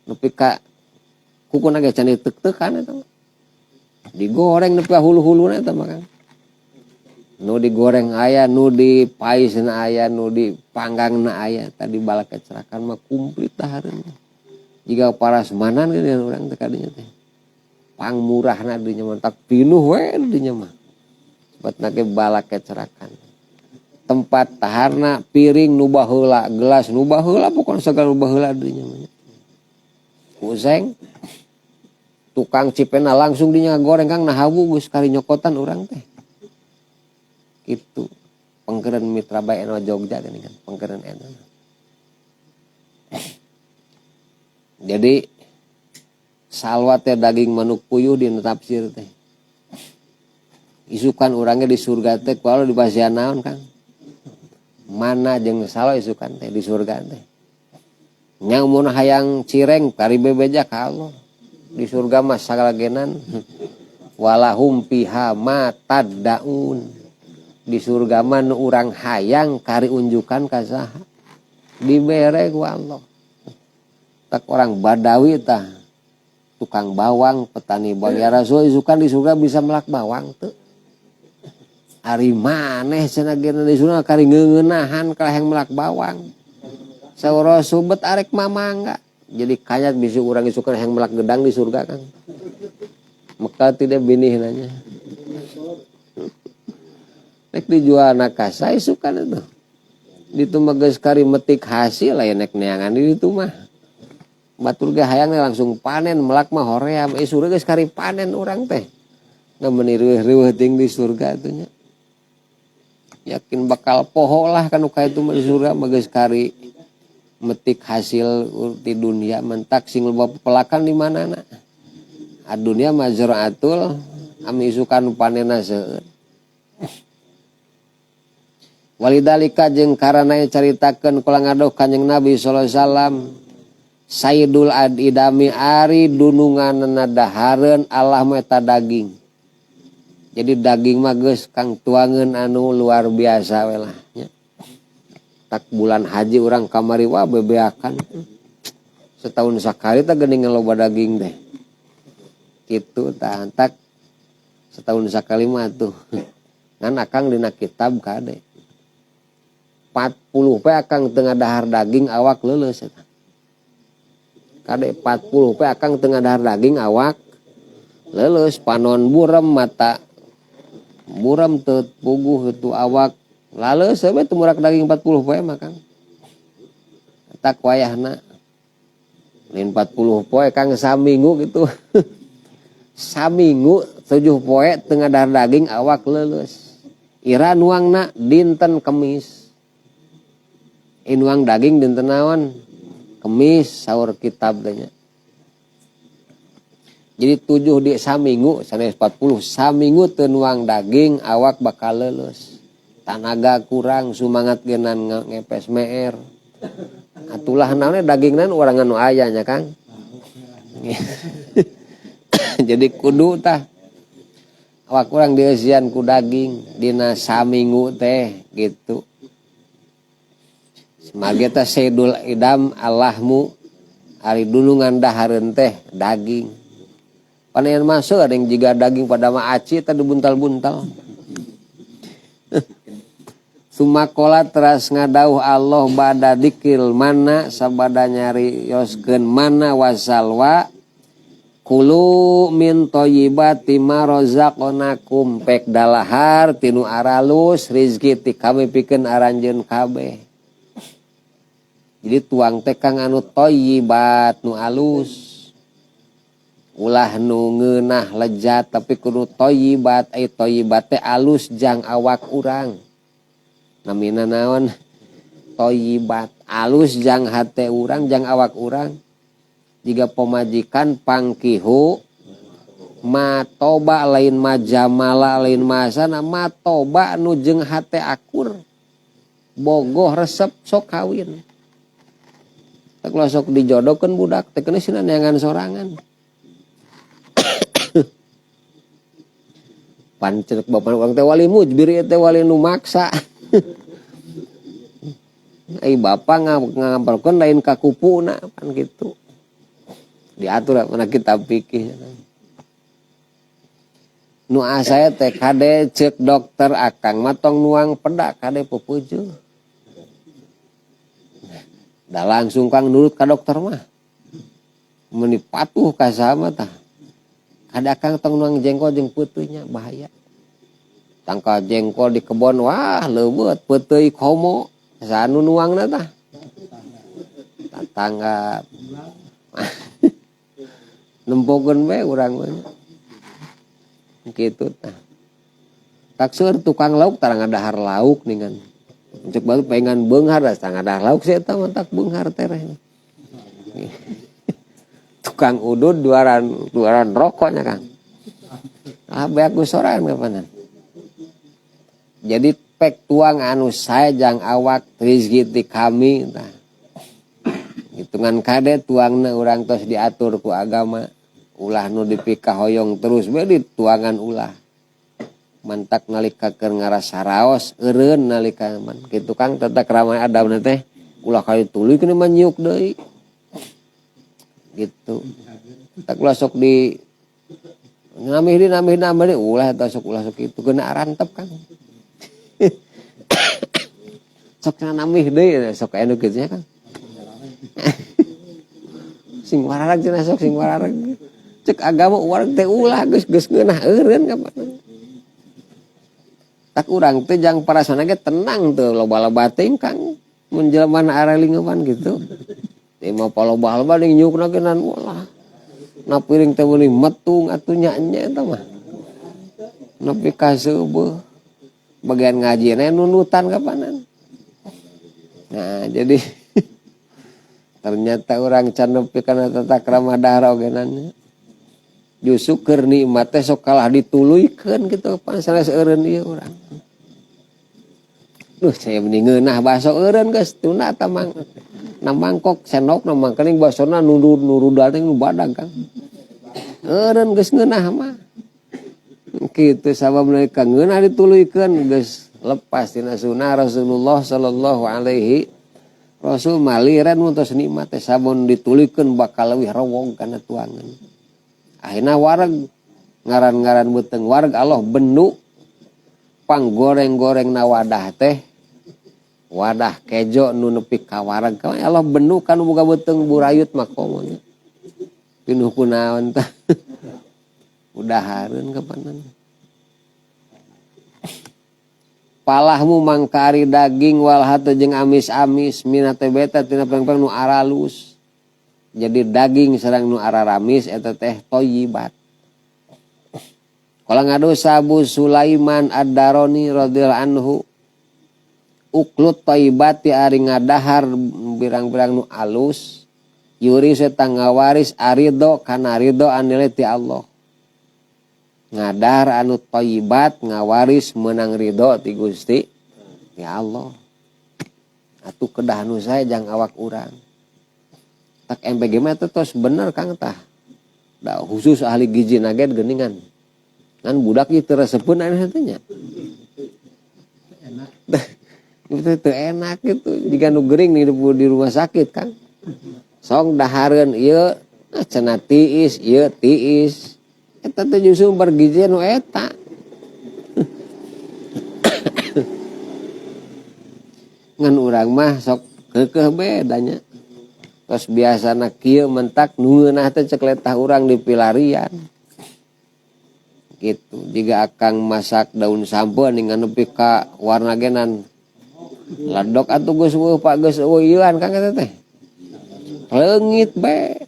nepi ka kukuna ge can ditek-tekan eta mah. Digoreng nepi ka hulu-huluna eta mah Kang. Nu digoreng aya, nu dipaisna aya, nu dipanggangna aya. Tadi bala kecerakan mah komplit dahareun. Jika parasmanan kan urang teh kadinya teh. Pangmurahna dinya mah tak pinuh we dinya mah. Sebatna ge bala kecerakan. Tempat taharna piring nu baheula, gelas nu baheula, pokona sagala nu baheula dinya mah. Kuseng tukang cipena langsung dinya goreng Kang nah hawu geus kali nyokotan urang teh. Gitu. Pengkeren Mitra Bae Eno Jogja gini kan, pengkeren eta. Jadi salwa teh daging manuk puyuh dina tafsir teh. Isukan urangnya di surga teh kalau di pasian naon Kang? Mana jeung salah isukan teh di surga teh. Nya mun hayang cireng kari bebeja ka Allah. Di surga mah sagalagenan. Walahum fiha ma taddaun. Di surga mah nu urang hayang kari unjukan ka saha. Dibere ku Allah. Tak orang Badawi tah tukang bawang, petani bawang. Ya Rasul isukan di surga bisa melak bawang teu. Ari maneh cenah ge di surga kari ngeuneunahan kalah yang melak bawang. Saur Rasul bet arek mamangga. Jadi kayat bisi urang isukan yang melak gedang di surga kan. Maka tidak binih nanya. Nek dijual nakasa isukan itu. Ditu mah geus kari metik hasil aya nek neangan di ditu mah. Batur ge hayang langsung panen melak mah hoream. Surga geus kari panen urang teh. Nah meuni reueuh-reueuh ting di surga atuh nya. Yakin bakal poho lah kan ka itu mah di surga mah geus kari metik hasil di dunia mentak sing loba pepelakan di manana. Adunia mazraatul ami isukan panenna seueur. Walidalika jeung karana caritakeun kula ngadoh Kanjeng Nabi sallallahu alaihi wasallam Sayyidul Idami ari dununganna dahareun Allah mah eta daging. Jadi daging mah geus kang tuangeun anu luar biasa we lah nya. Tak bulan haji urang kamari wah bebeakan. Setahun sakali teh geuning loba daging teh. Kitu tah tak setahun sakali mah tuh. Ngan akang dina kitab kade. 40 pe akang teu ngadahar daging awak leuleus eta. Kade 40 pe akang teu ngadahar daging awak leuleus, panon burem mata burem teu puguh itu awak laleus we teu murak daging 40 poe mah Kang. Tak wayahna lain 40 poe Kang saminggu gitu. Saminggu 7 poe teu ngadahar daging awak leuleus. Ira nuangna dinten Kemis. Inuang daging dinten naon? Kemis saur kitab teh nya. Jadi 7 di saminggu sanes 40 saminggu teu nuang daging awak bakal leuleus. Tanaga kurang sumangat genan ngepes meer. Atulah naonnya dagingna urang anu aya nya Kang. Jadi kudu tah awak urang dieusian ku daging dina saminggu teh gitu. Semage teh Sayyidul Idam Allahmu ari dunungan dahareun teh daging. Panen masuk ada yang jiga daging pada mah aci teh dibuntal-buntal. Sumakola teras ngadauh Allah bada dikil mana sabada nyari yoskeun mana wasalwa kulu min thayyibati ma razaqnakum pek dalahar tinu aralus rizki ti kami pikeun aranjeun kabeh. Jadi tuang teh kang anu thayyibat nu alus. Ulah nu ngeunah lejat tapi kudu thayyibat, ai thayyibat teh alus jang awak urang. Namina naon? Thayyibat alus jang hate urang jang awak urang. Jiga pemajikan pangkihu matoba lain majamala lain masana matoba nu jeung hate akur. Bogoh resep sok kawin. Tak ulah sok dijodohkeun budak teh keun sina neangan sorangan. Pancet bapak urang teh wali mujbir ieu teh wali nu maksa. Ai bapak ngampalkeun lain ka kupuna pan kitu. Diatur mana kitab fikih. Nu asa teh kade ceuk dokter akang mah tong nuang pedak kade pupujeuh. Da langsung kang nurut ka dokter mah. Meuni patuh ka sama tah. Ada akang tong nuang jengkol jeung peuteuy bahaya. Tangkal jengkol di kebon wah leuweut peuteuy komo sanu nuangna tah. Tatangga. Nempokeun we urang mah. Kitu tah. Takseur tukang lauk tara ngadahar lauk ningan. Cek baru pengen beunghar da tara ngadahar lauk sia eta mah tak beunghar tereh. Tukang udud duaran rokoknya Kang. Ah beak ku sorangan kapanan. Jadi pek tuang anu sae jang awak rizki ti kami tah. Hitungan kade tuangna urang tos diatur ku agama. Ulah nu dipikahoyong terus we dituangan ulah. Mantak nalika keur ngarasa raos eureun nalika man kitu Kang tata krama adabna teh ulah kali tuluy keun mah nyiuk deui. Gitu. Tak ulah sok di nambih deui nambih nambah deui ulah eta sok ulah sok kitu geuna arantep Kang. Sok cenah nambih deui sok aya nu kitu nya Kang. Sing warareg cenah sok sing warareg. Cek agama wareg teh ulah geus geus ngeunah eureun kapan. Tak urang teh jang parasana ge tenang teu loba-loba teuing Kang. Mun jelema na aralingeman gitu. Teu mah paloba-loba deui nyukna ge nan ulah. Na piring teh meuni metung atuh nya nya eta mah. Nepi ka seubeuh. Bagian ngajina nundutan kapanan. Nah, jadi ternyata urang can nepi kana tata krama dahar ogenan. Justru keur nikmat teh sok kalah dituluykeun kitu pan sanes eureun ieu urang. Duh, saya meni ngeunah baso eureun geus tunda ta mang. Na mangkok sendokna mangkening basona nurudal teh nu badag Kang. Eureun geus ngeunah mah. Kitu sababna ka ngeunah dituluykeun geus lepas tina sunah Rasulullah sallallahu alaihi Rasul maliran mun tos nikmat teh sabun dituluykeun bakal leuwih rowong kana tuangan. Akhirna wareg ngaran-ngaran beuteung wareg Allah bendu panggoreng-goreng na wadah teh wadah kejo nu nepi ka wareg ka Allah bendu kan boga beuteung burayut mah komo nya. Pinuh kunaon tah. Udahareun kapanan. Palahmu mangkari daging wal hatu jeung amis-amis minate beta tina pengpeng nu aralus. Jadi daging sareng nu araramis eta teh thayyibat. Kala ngadu Abu Sulaiman Ad-Darani radhiyallahu anhu uklut thayyibati ari ngadahar birang-birang nu alus yuri eta ngawaris aridho kana ridho anile ti Allah. Ngadahar anu thayyibat ngawaris menang ridho ti Gusti ya Allah. Atuh kedah nu sae jang awak urang. Tak MPG mah teh tos bener Kang tah. Da khusus ahli gizi nage geuningan. Ngan budak ieu teu resepeun anu teh nya. Enak. Itu teu enak gitu. Jiga nu gering di rumah sakit Kang. Song dahareun ieu cenah tiis, ieu tiis. Eta teh justru bergizi nu eta. Ngan urang mah sok keukeuh bedanya. Tos biasana kieu mentak nu ngeunah teh cek letah urang di pilarian. Gitu. Jiga akang masak daun sampeun ningan nepi ka warna genan. Ledok atuh geus eueuh Pak geus eueuh ieuan Kang eta teh. Leungit bae.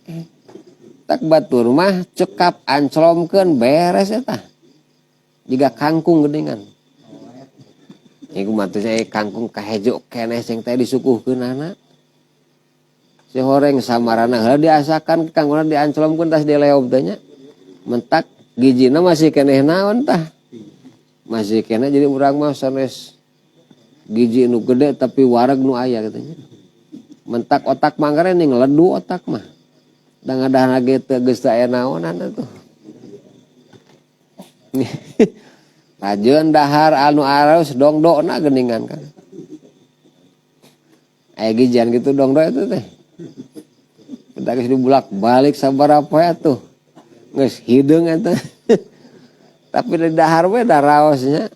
Tak batur mah cekap anclomkeun beres eta. Jiga kangkung geuningan. Iku mah teh kangkung kahejo keneh sing teh disuguhkeunana. Si horeng samarana heula diasakan kangkungna dianclomkeun tas dileob teh nya. Mentak gijina masih keneh naon tah. Masih keneh jadi urang mah sanes giji nu gede tapi wareg nu aya katanya. Mentak otak mangkare ning ledu otak mah. Da ngadahna ge teu geus teu aya naonan atuh. Rajeun dahar anu arus dongdokna geuningan kan. Aya gijian kitu dongdok eta teh. Kita geus dibulak-balik sabaraha poe atuh. Geus hideung eta. Tapi di dahar we da raosnya.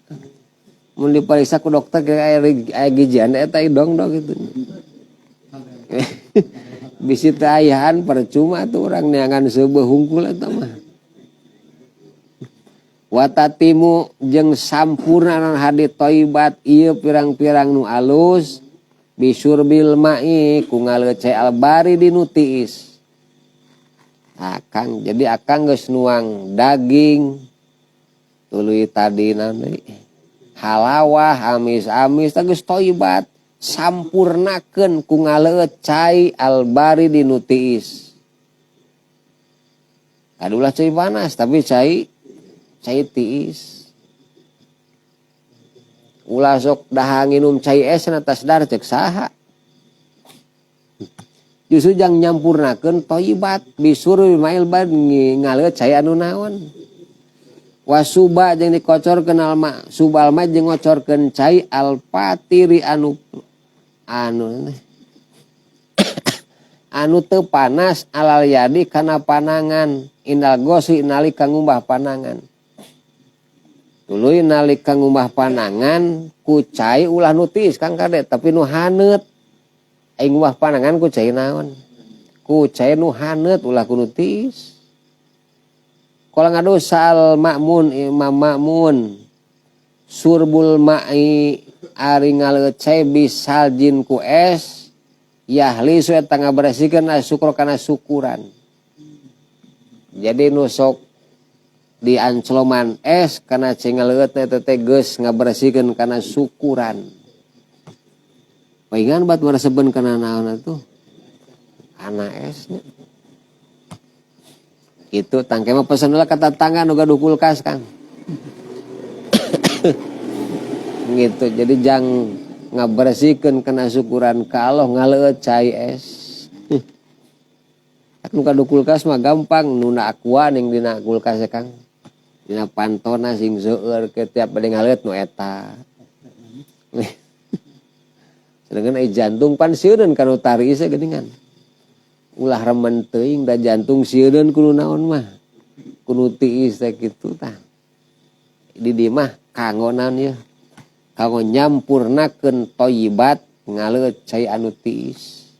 Mun dipariksa ku dokter ge aya gijian eta dongdok kitu. Bisi teu ayaan percuma tuh urang neangan seubeuh hungkul eta mah. Watatimu jeung sampurna non hadi thayyibat ieu pirang-pirang nu alus bisurbil ma'i ku ngaleuce albari dinu tiis. Akang jadi akang geus nuang daging tuluy tadi deui halawah amis-amis teh geus thayyibat sampurnakeun ku ngaleueut cai albari dinu tiis. Adulah cai panas tapi cai tiis. Ulah sok dahar nginum cai es na tas dahar cek saha. Justru jang nyampurnakeun thayyibat bisuruh mail bad ngaleut cai anu naon. Wasuba jeung dikocorkeun alma subal ma jeung ngocorkeun cai alfatiri anu anu anu teu panas alal yadi kana panangan indal gosi nalika ngumbah panangan. Tuluy nalika ngumbah panangan ku cai ulah nu tiis Kang Kade tapi nu haneut. Aing ngumbah panangan ku cai naon? Ku cai nu haneut ulah ku nu tiis. Kala ngadu sal Ma'mun Imam Ma'mun surbul ma'i ari ngaleut cai bisaljin ku es yahli su eta ngaberesikeun asyukra kana syukuran. Jadi nu sok diancloman es kana cai ngaleutna eta teh geus ngaberesikeun kana syukuran. Paingan bat mereseben kana naon atuh? Kana esnya. Itu tangke mah pesen heula ka tatangga nu gaduh kulkas Kang. Gitu. Jadi jang ngaberesikeun kana syukuran ka Allah ngaleueut cai es. Nu gaduh kulkas mah gampang nuna aqua ning dina kulkas ya Kang. Dina pantona sing seueur ke tiap bade ngaleut nu eta. Sedangkan ai jantung pan sieuneun kana tari ieu geuningan. Ulah remen teuing da jantung sieuneun kudu naon mah. Kudu tiis teh kitu tah. Di dieu mah kanggo naon ieu? Kanggo nyampurnakeun thayyibat ngaleut cai anu tiis.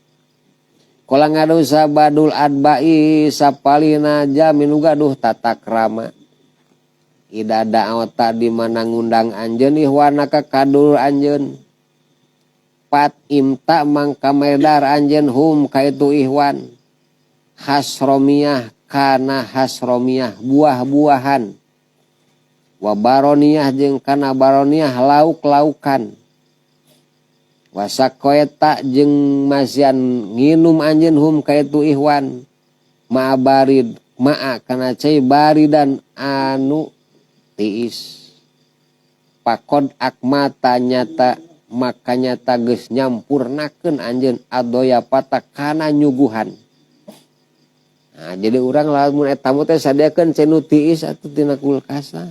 Kala ngadu sabadul adbai sapalina jamin gaduh tata krama. Ida da'awata di mana ngundang anjeun ihwana ka kadulur anjeun. Pat imta mangka medar anjeun hum kaitu ihwan. Hasromiyah kana hasromiyah buah-buahan. Wa baroniyah jeung kana baroniyah lauk-laukan. Wasakoeta jeung masian nginum anjeun hum kaitu ihwan. Ma'a barid ma'a kana cai baridan anu tiis. Pakod akmata nyata makanya geus nyampurnakeun anjeun adoya pata kana nyuguhan. Nah, jadi urang lamun eta tamu teh sadiakeun cai nu tiis atuh tina kulkas lah.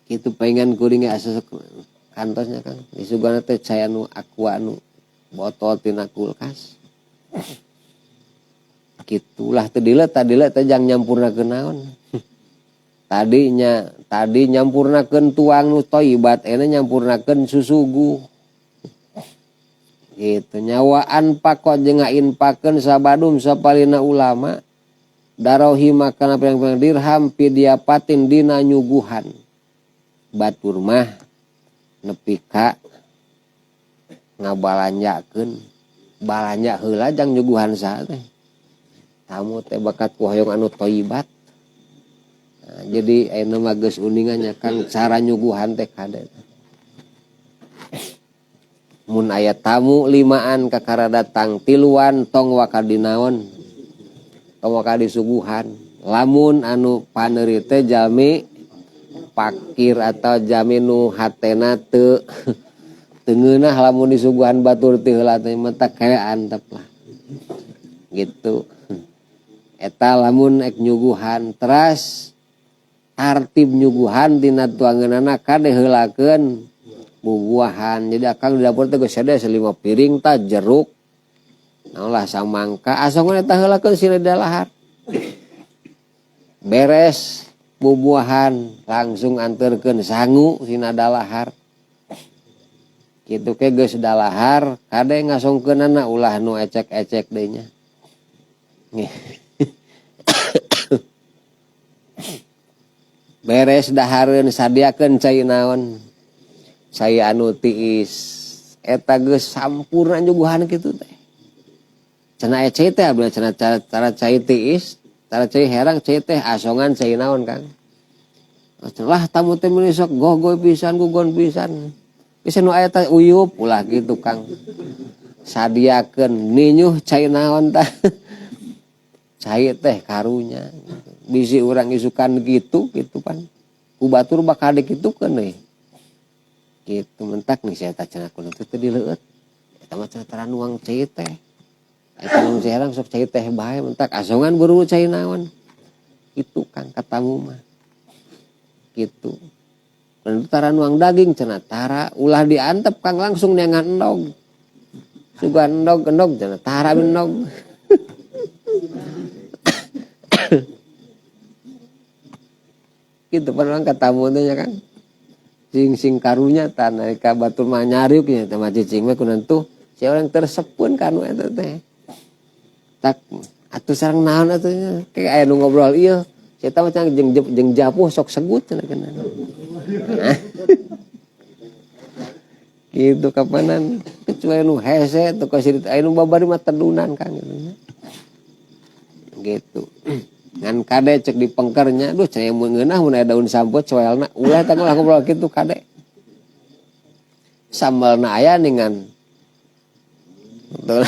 Kitu paingan kuring ge asa sok kantosnya Kang. Disuguhna teh cai anu aqua anu botol tina kulkas. Kitulah teu dileut tadi teh jang nyampurnakeun naon. Tadinya tadi nyampurnakeun tuang nu thayyibat ena nyampurnakeun susuguh. Gitu nyawaan pakot jeung ngainpakeun sabadum sapalina ulama darohi kana pirang-pirang dirham pidiapatin dina nyuguhan. Batur mah nepi ka ngabalanjakeun balanja heula jang nyuguhan saha teh. Tamu teh bakat ku hoyong anu thayyibat. Nah, jadi ayeuna mah geus uningan Kang cara nyuguhan teh kade. Mun aya tamu limaan kakara datang tiluan tong waka dinaon. Tong waka disuguhan. Lamun anu paneuri teh jalmi pakir atau jalmi nu hatena teu ngeunah lamun disuguhan batur teh heula teh mah tak kaya antep lah. Gitu. Eta lamun ek nyuguhan teras tartib nyuguhan tina tuangeunana kade heulakeun bubuahan. Jadi akang di dapur teh geus sede 5 piring tah jeruk. Naon lah samangka asongan eta heulakeun sina dalahar. Beres bubuahan langsung anterkeun sangu sina dalahar. Kitu ke geus dalahar kade ngasongkeunana ulah nu ecek-ecek deui nya. Beres dahareun sadiakeun cai naon? Cai anu tiis. Eta geus sampurna nyuguhan kitu teh. Cenah aya cai teh abdi cenah cara cai tiis, cara cai herang cai teh asongan cai naon Kang. Lah tamu teh meuni sok gogoy pisan gugon pisan. Geus nu aya teh uyup ulah kitu Kang. Sadiakeun ninyuh cai naon tah. Cai teh karunya. Bisi urang isukan gitu gitu pan. Ku batur bakal dikitukeun euy. Gitu mentak nih saya tak cenah kudu teh dileueut. Eta mah cenah tara nuang cai teh. Eta nu serang sok cai teh bae mentak asongan buru cai naon. Itu Kang katamu mah. Gitu. Dan tara nuang daging cenah tara ulah diantep Kang langsung neangan endog. Sugan endog endog cenah tara endog. Gitu pan orang katamu teh nya Kang. Sing-sing karunya tanah ka batur mah nyariuk nya teh mah cicing mah kunan tuh si orang tersepun kanu eta teh. Tak atuh sareng naon atuh nya kayak aya nu ngobrol ieu. Eta mah cenah jeung japuh sok segut cenah kana. Gitu kapanan kecuali nu hese teu kasirit aya nu babari mah tedunan Kang gitu nya. Gitu. Ngan kade cek di pengkernya, duh cenah mun ngeunah mun aya daun sampeu coelna ulah teh ulah ngobrol kitu kade. Sambalna aya ningan. Betul.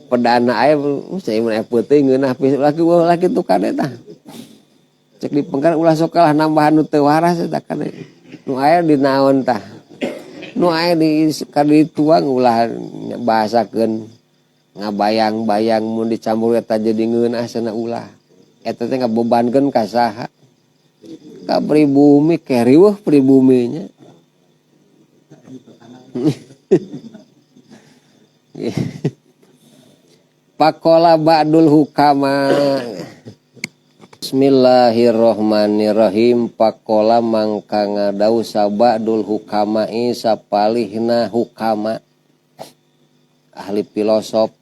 Pedana aya cenah mun aya peuting ngeunah ulah ulah kitu kade tah. Cek di pengker ulah sok kalah nambahan nu teu waras eta kade. Nu aya di naon tah. Nu aya di kadituang ulah bahasakeun ngabayang-bayang mun dicampur eta jadi ngeunah cenah ulah. Eta teh ngabebankeun ka saha? Ka pribumi keriweuh pribuminya. Pakola ba'dul hukama. Bismillahirrahmanirrahim. Pakola mangka ngadau sabadul hukama'i sapalihna hukama ahli filosof.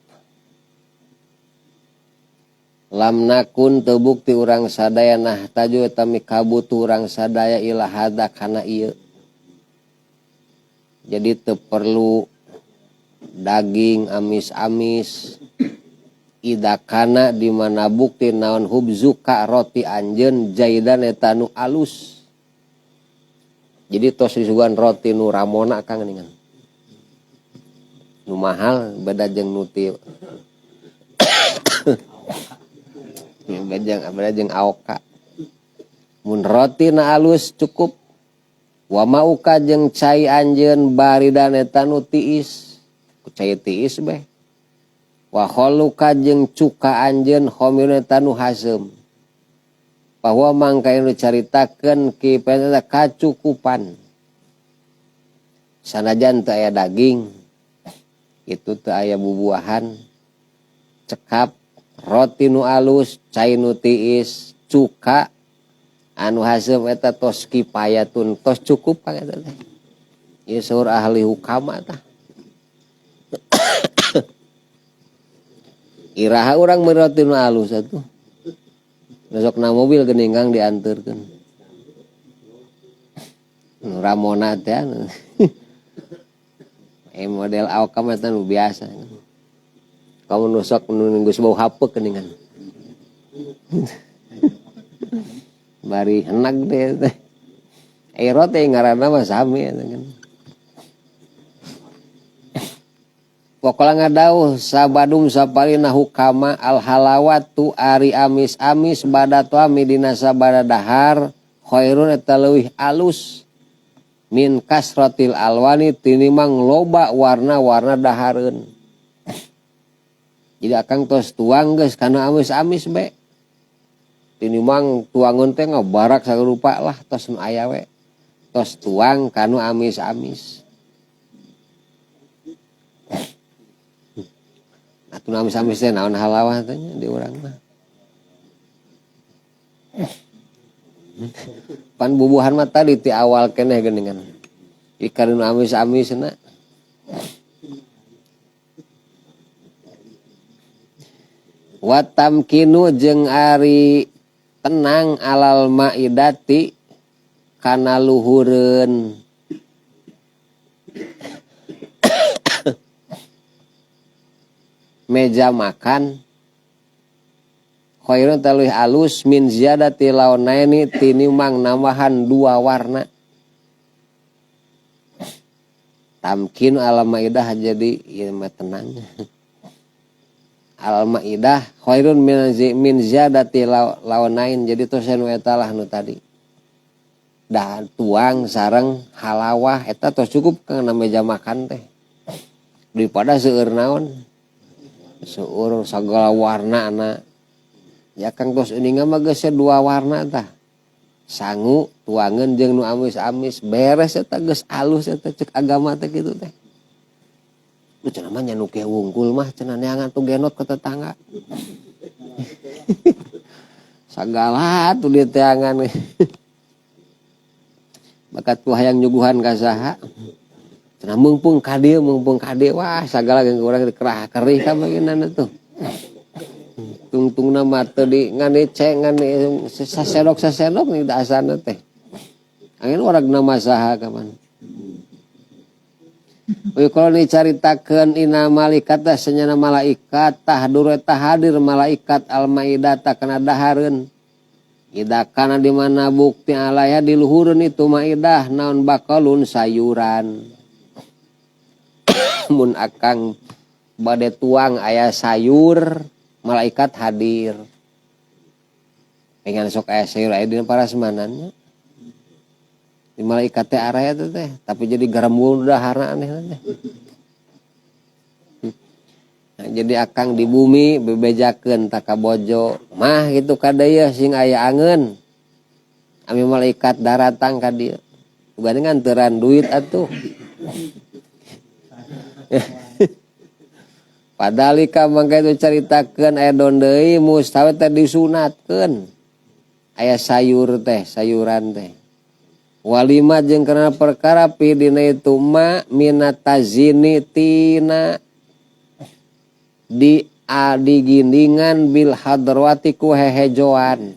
Lam nakun teu bukti urang sadaya nah taju eta mikabutuh urang sadaya ila hada kana ieu. Jadi teu perlu daging amis-amis. Ida kana di mana bukti naon hubzuka roti anjeun jaidan eta nu alus. Jadi tos disuguhan roti nu ramona Kang ningan. Nu mahal beda jeung nu ti. Beda jeung aoka. Mun roti na alus cukup. Wa mauka jeung cai anjeun baridan eta nu tiis. Ku cai tiis beh. Wa kholuka jeung cuka anjeun khomirun eta nu haseum. Bahwa mangka nu caritakeun ki eta kacukupan. Sanajan teu aya daging, itu teu aya bubuahan, cekap roti nu alus, cai nu tiis, cuka anu haseum eta tos kipayatun, tos cukup Kang eta teh. Ieu saur ahli hukama tah. Iraha urang meuli roti nu alus atuh. Besok na mobil geuning Kang dianteurkeun. Nu ramona teh anu. Model awak eta nu biasa. Kamu nusok nunggu bau hapeuk geuningan. Bari henag deh teh. Roti ngaranna mah sami eta kan. Pokoknya ngadauh sabadum sapalina hukama al halawatu ari amis-amis badatuami dina sabada dahar khairun eta leuwih alus min kasratil alwani tinimang loba warna-warna dahareun. Jadi akang tos tuang geus kana amis-amis be. Tinimang tuangeun teh ngabarak sarupa lah tos nu aya we. Tos tuang kanu amis-amis. Atuh amis-amis teh naon halawah teh nya di urang mah. Pan bubuhan mah tadi ti awal keneh geuningan. Ikan nu amis-amisna. Watamkinu jeung ari tenang alal maidati kana luhureun meja makan khairun taluih alus min ziyadati launaini tinimang nambahan dua warna. Tamkin ala maidah jadi ieu mah tenang. Al maidah khairun min ziyadati launain jadi tos nu eta lah nu tadi. Dah tuang sareng halawah eta tos cukup kana meja makan teh. Daripada seueur naon? Seueur sagala warna na. Ya Kang tos uninga mah geus dua warna tah. Sangu tuangeun jeung nu amis-amis beres eta geus alus eta cek agama teh kitu teh. Nu cenah mah nya nu kieu wungkul mah cenah neangan tuh genot ke tetangga. Sagala tuh diteangan. Bakat ku hayang nyuguhan ka saha. Cenah meungpeung ka dieu meungpeung ka dieu wah sagala geung urang dikerah kerih ka bageunana tuh. Tungtungna mah teu di ngan diceng ngan sasedok-sasedok nih dasarna teh. Angin waragna mah saha kapan. Uy kalau dicaritakeun ina malaikat teh senyana malaikat tahdur eta hadir malaikat al-maidata kana dahareun. Ida kana di mana bukti alaya di luhureun itu maidah naon bakalun sayuran. Mun akang bade tuang aya sayur malaikat hadir. Pengen sok aya sayur aya dina parasmanannya. Di malaikat teh araya teh teh, tapi jadi garembul daharna aneh teh. Nah, jadi akang di bumi bebejakeun ta ka bojo, mah kitu ka dieu sing aya angeun. Ami malaikat daratang ka dieu. Ugan nganteran duit atuh. Padalika mangka itu caritakeun aya don deui mustawe teh disunatkeun. Aya sayur teh, sayuran teh. Walima jeung karena perkara pi dina itu ma minatazini tina di adigindingan bil hadrawati ku hehejoan.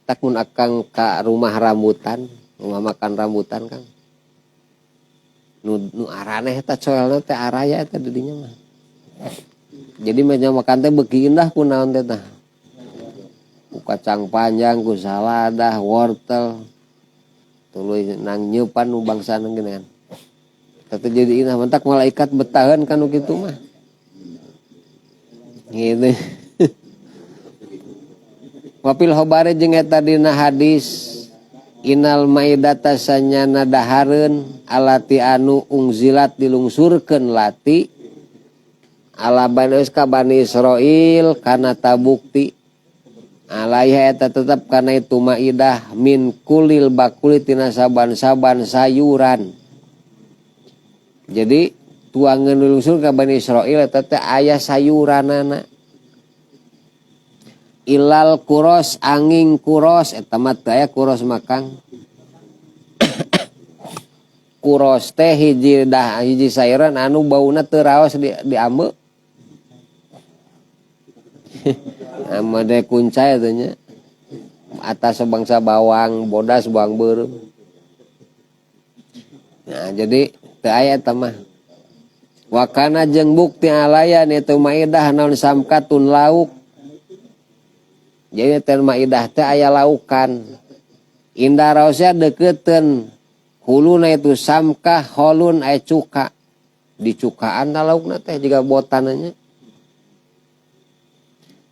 Takun akang ka rumah rambutan, rumah makan rambutan Kang. Nu araneh eta coelna teh araya eta di dinya mah. Jadi meja makan teh beuki indah ku naon teh tah. Ku kacang panjang, ku saladah, wortel. Tuluy nang nyeupan nu bangsana geuningan. Teu jadi indah mentak malaikat betaheun ka nu kitu mah. Gitu. Wapil hobare jeung eta dina hadis inal maidata sanyana dahareun alati anu ungzilat dilungsurkeun lati ala bani ka bani Israil kana tabukti alaiha eta tetep kana itu maidah min kulil bakuli tina saban-saban sayuran. Jadi tuangan dilungsur ka bani Israil eta teh aya sayuranana. Ilal kuros angin kuros eta mah teu aya kuros makang. Kuros teh hiji dah hiji sayuran anu bauna teu raos di ambe. Amade kuncai teh nya. Atas bangsa bawang, bodas bawang beureum. Nah, jadi teu aya eta mah. Wakana jeung bukti alayan itu maidah naon samkatun lauk. Jadi teh maidah teh aya laukan. Indah raosnya dekeuten huluna itu samkah holun aya cuka. Dicukaan ta laukna teh jiga botananya.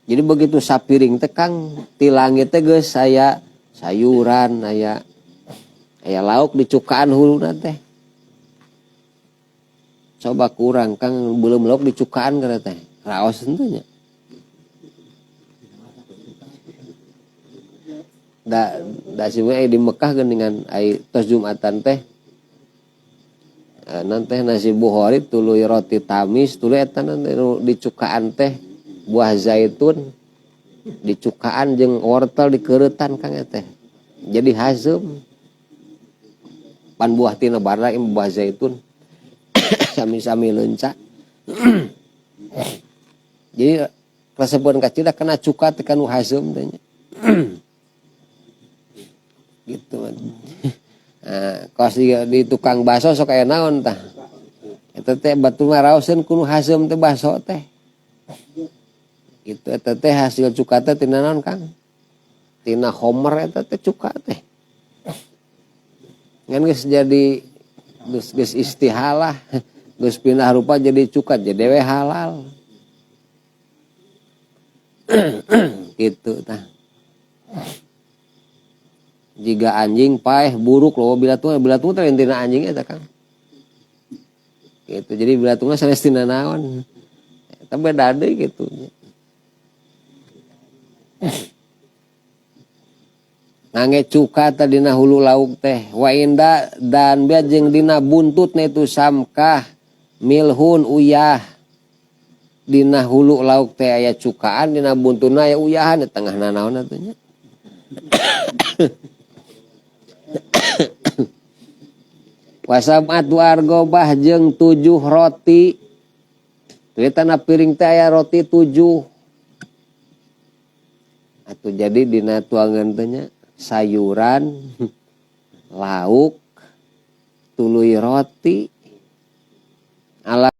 Jadi begitu sapiring teh Kang ti langit teh geus aya sayuran, aya lauk dicukaan huluna teh. Coba kurang Kang belum lauk dicukaan kana teh. Raos henteu nya. Da si we di Mekah geuningan ai tos Jumatan teh. Nan teh nasi bukhari tuluy roti tamis tuluy eta nanti nu dicukaan teh buah zaitun dicukaan jeung wortel dikeuretan Kang teh. Jadi haseum. Pan buah tina barang buah zaitun. Sami-sami leunca. Jadi resepeun kacida kena cuka teh kanu haseum teh nya. Gitu. Nah, kos di tukang bakso sok aya naon tah. Eta teh batu mah raoseun kudu haseum teh bakso teh. Gitu eta teh hasil cuka teh tina naon Kang? Tina homer eta teh cuka teh. Ngan geus jadi geus istihalah, geus pindah rupa jadi cuka jadi we halal. Gitu tah. Jika anjing paeh buruk loh bilatung, bilatung teh tina anjing eta, Kang. Gitu. Jadi bilatungna sanes tina naon. Eta beda deui gitu. Ngange cuka tadina hulu lauk teh wa inda dan bia jeung dina buntutna itu samkah milhun uyah. Dina hulu lauk teh aya cukaan, dina buntutna aya uyahan di tengah nanaon atuh nya. Wasab'atu argobah jeung 7 roti. Di tanah piring teh aya roti 7. Atuh jadi dina tuangan teh nya sayuran, lauk, tuluy roti. Ala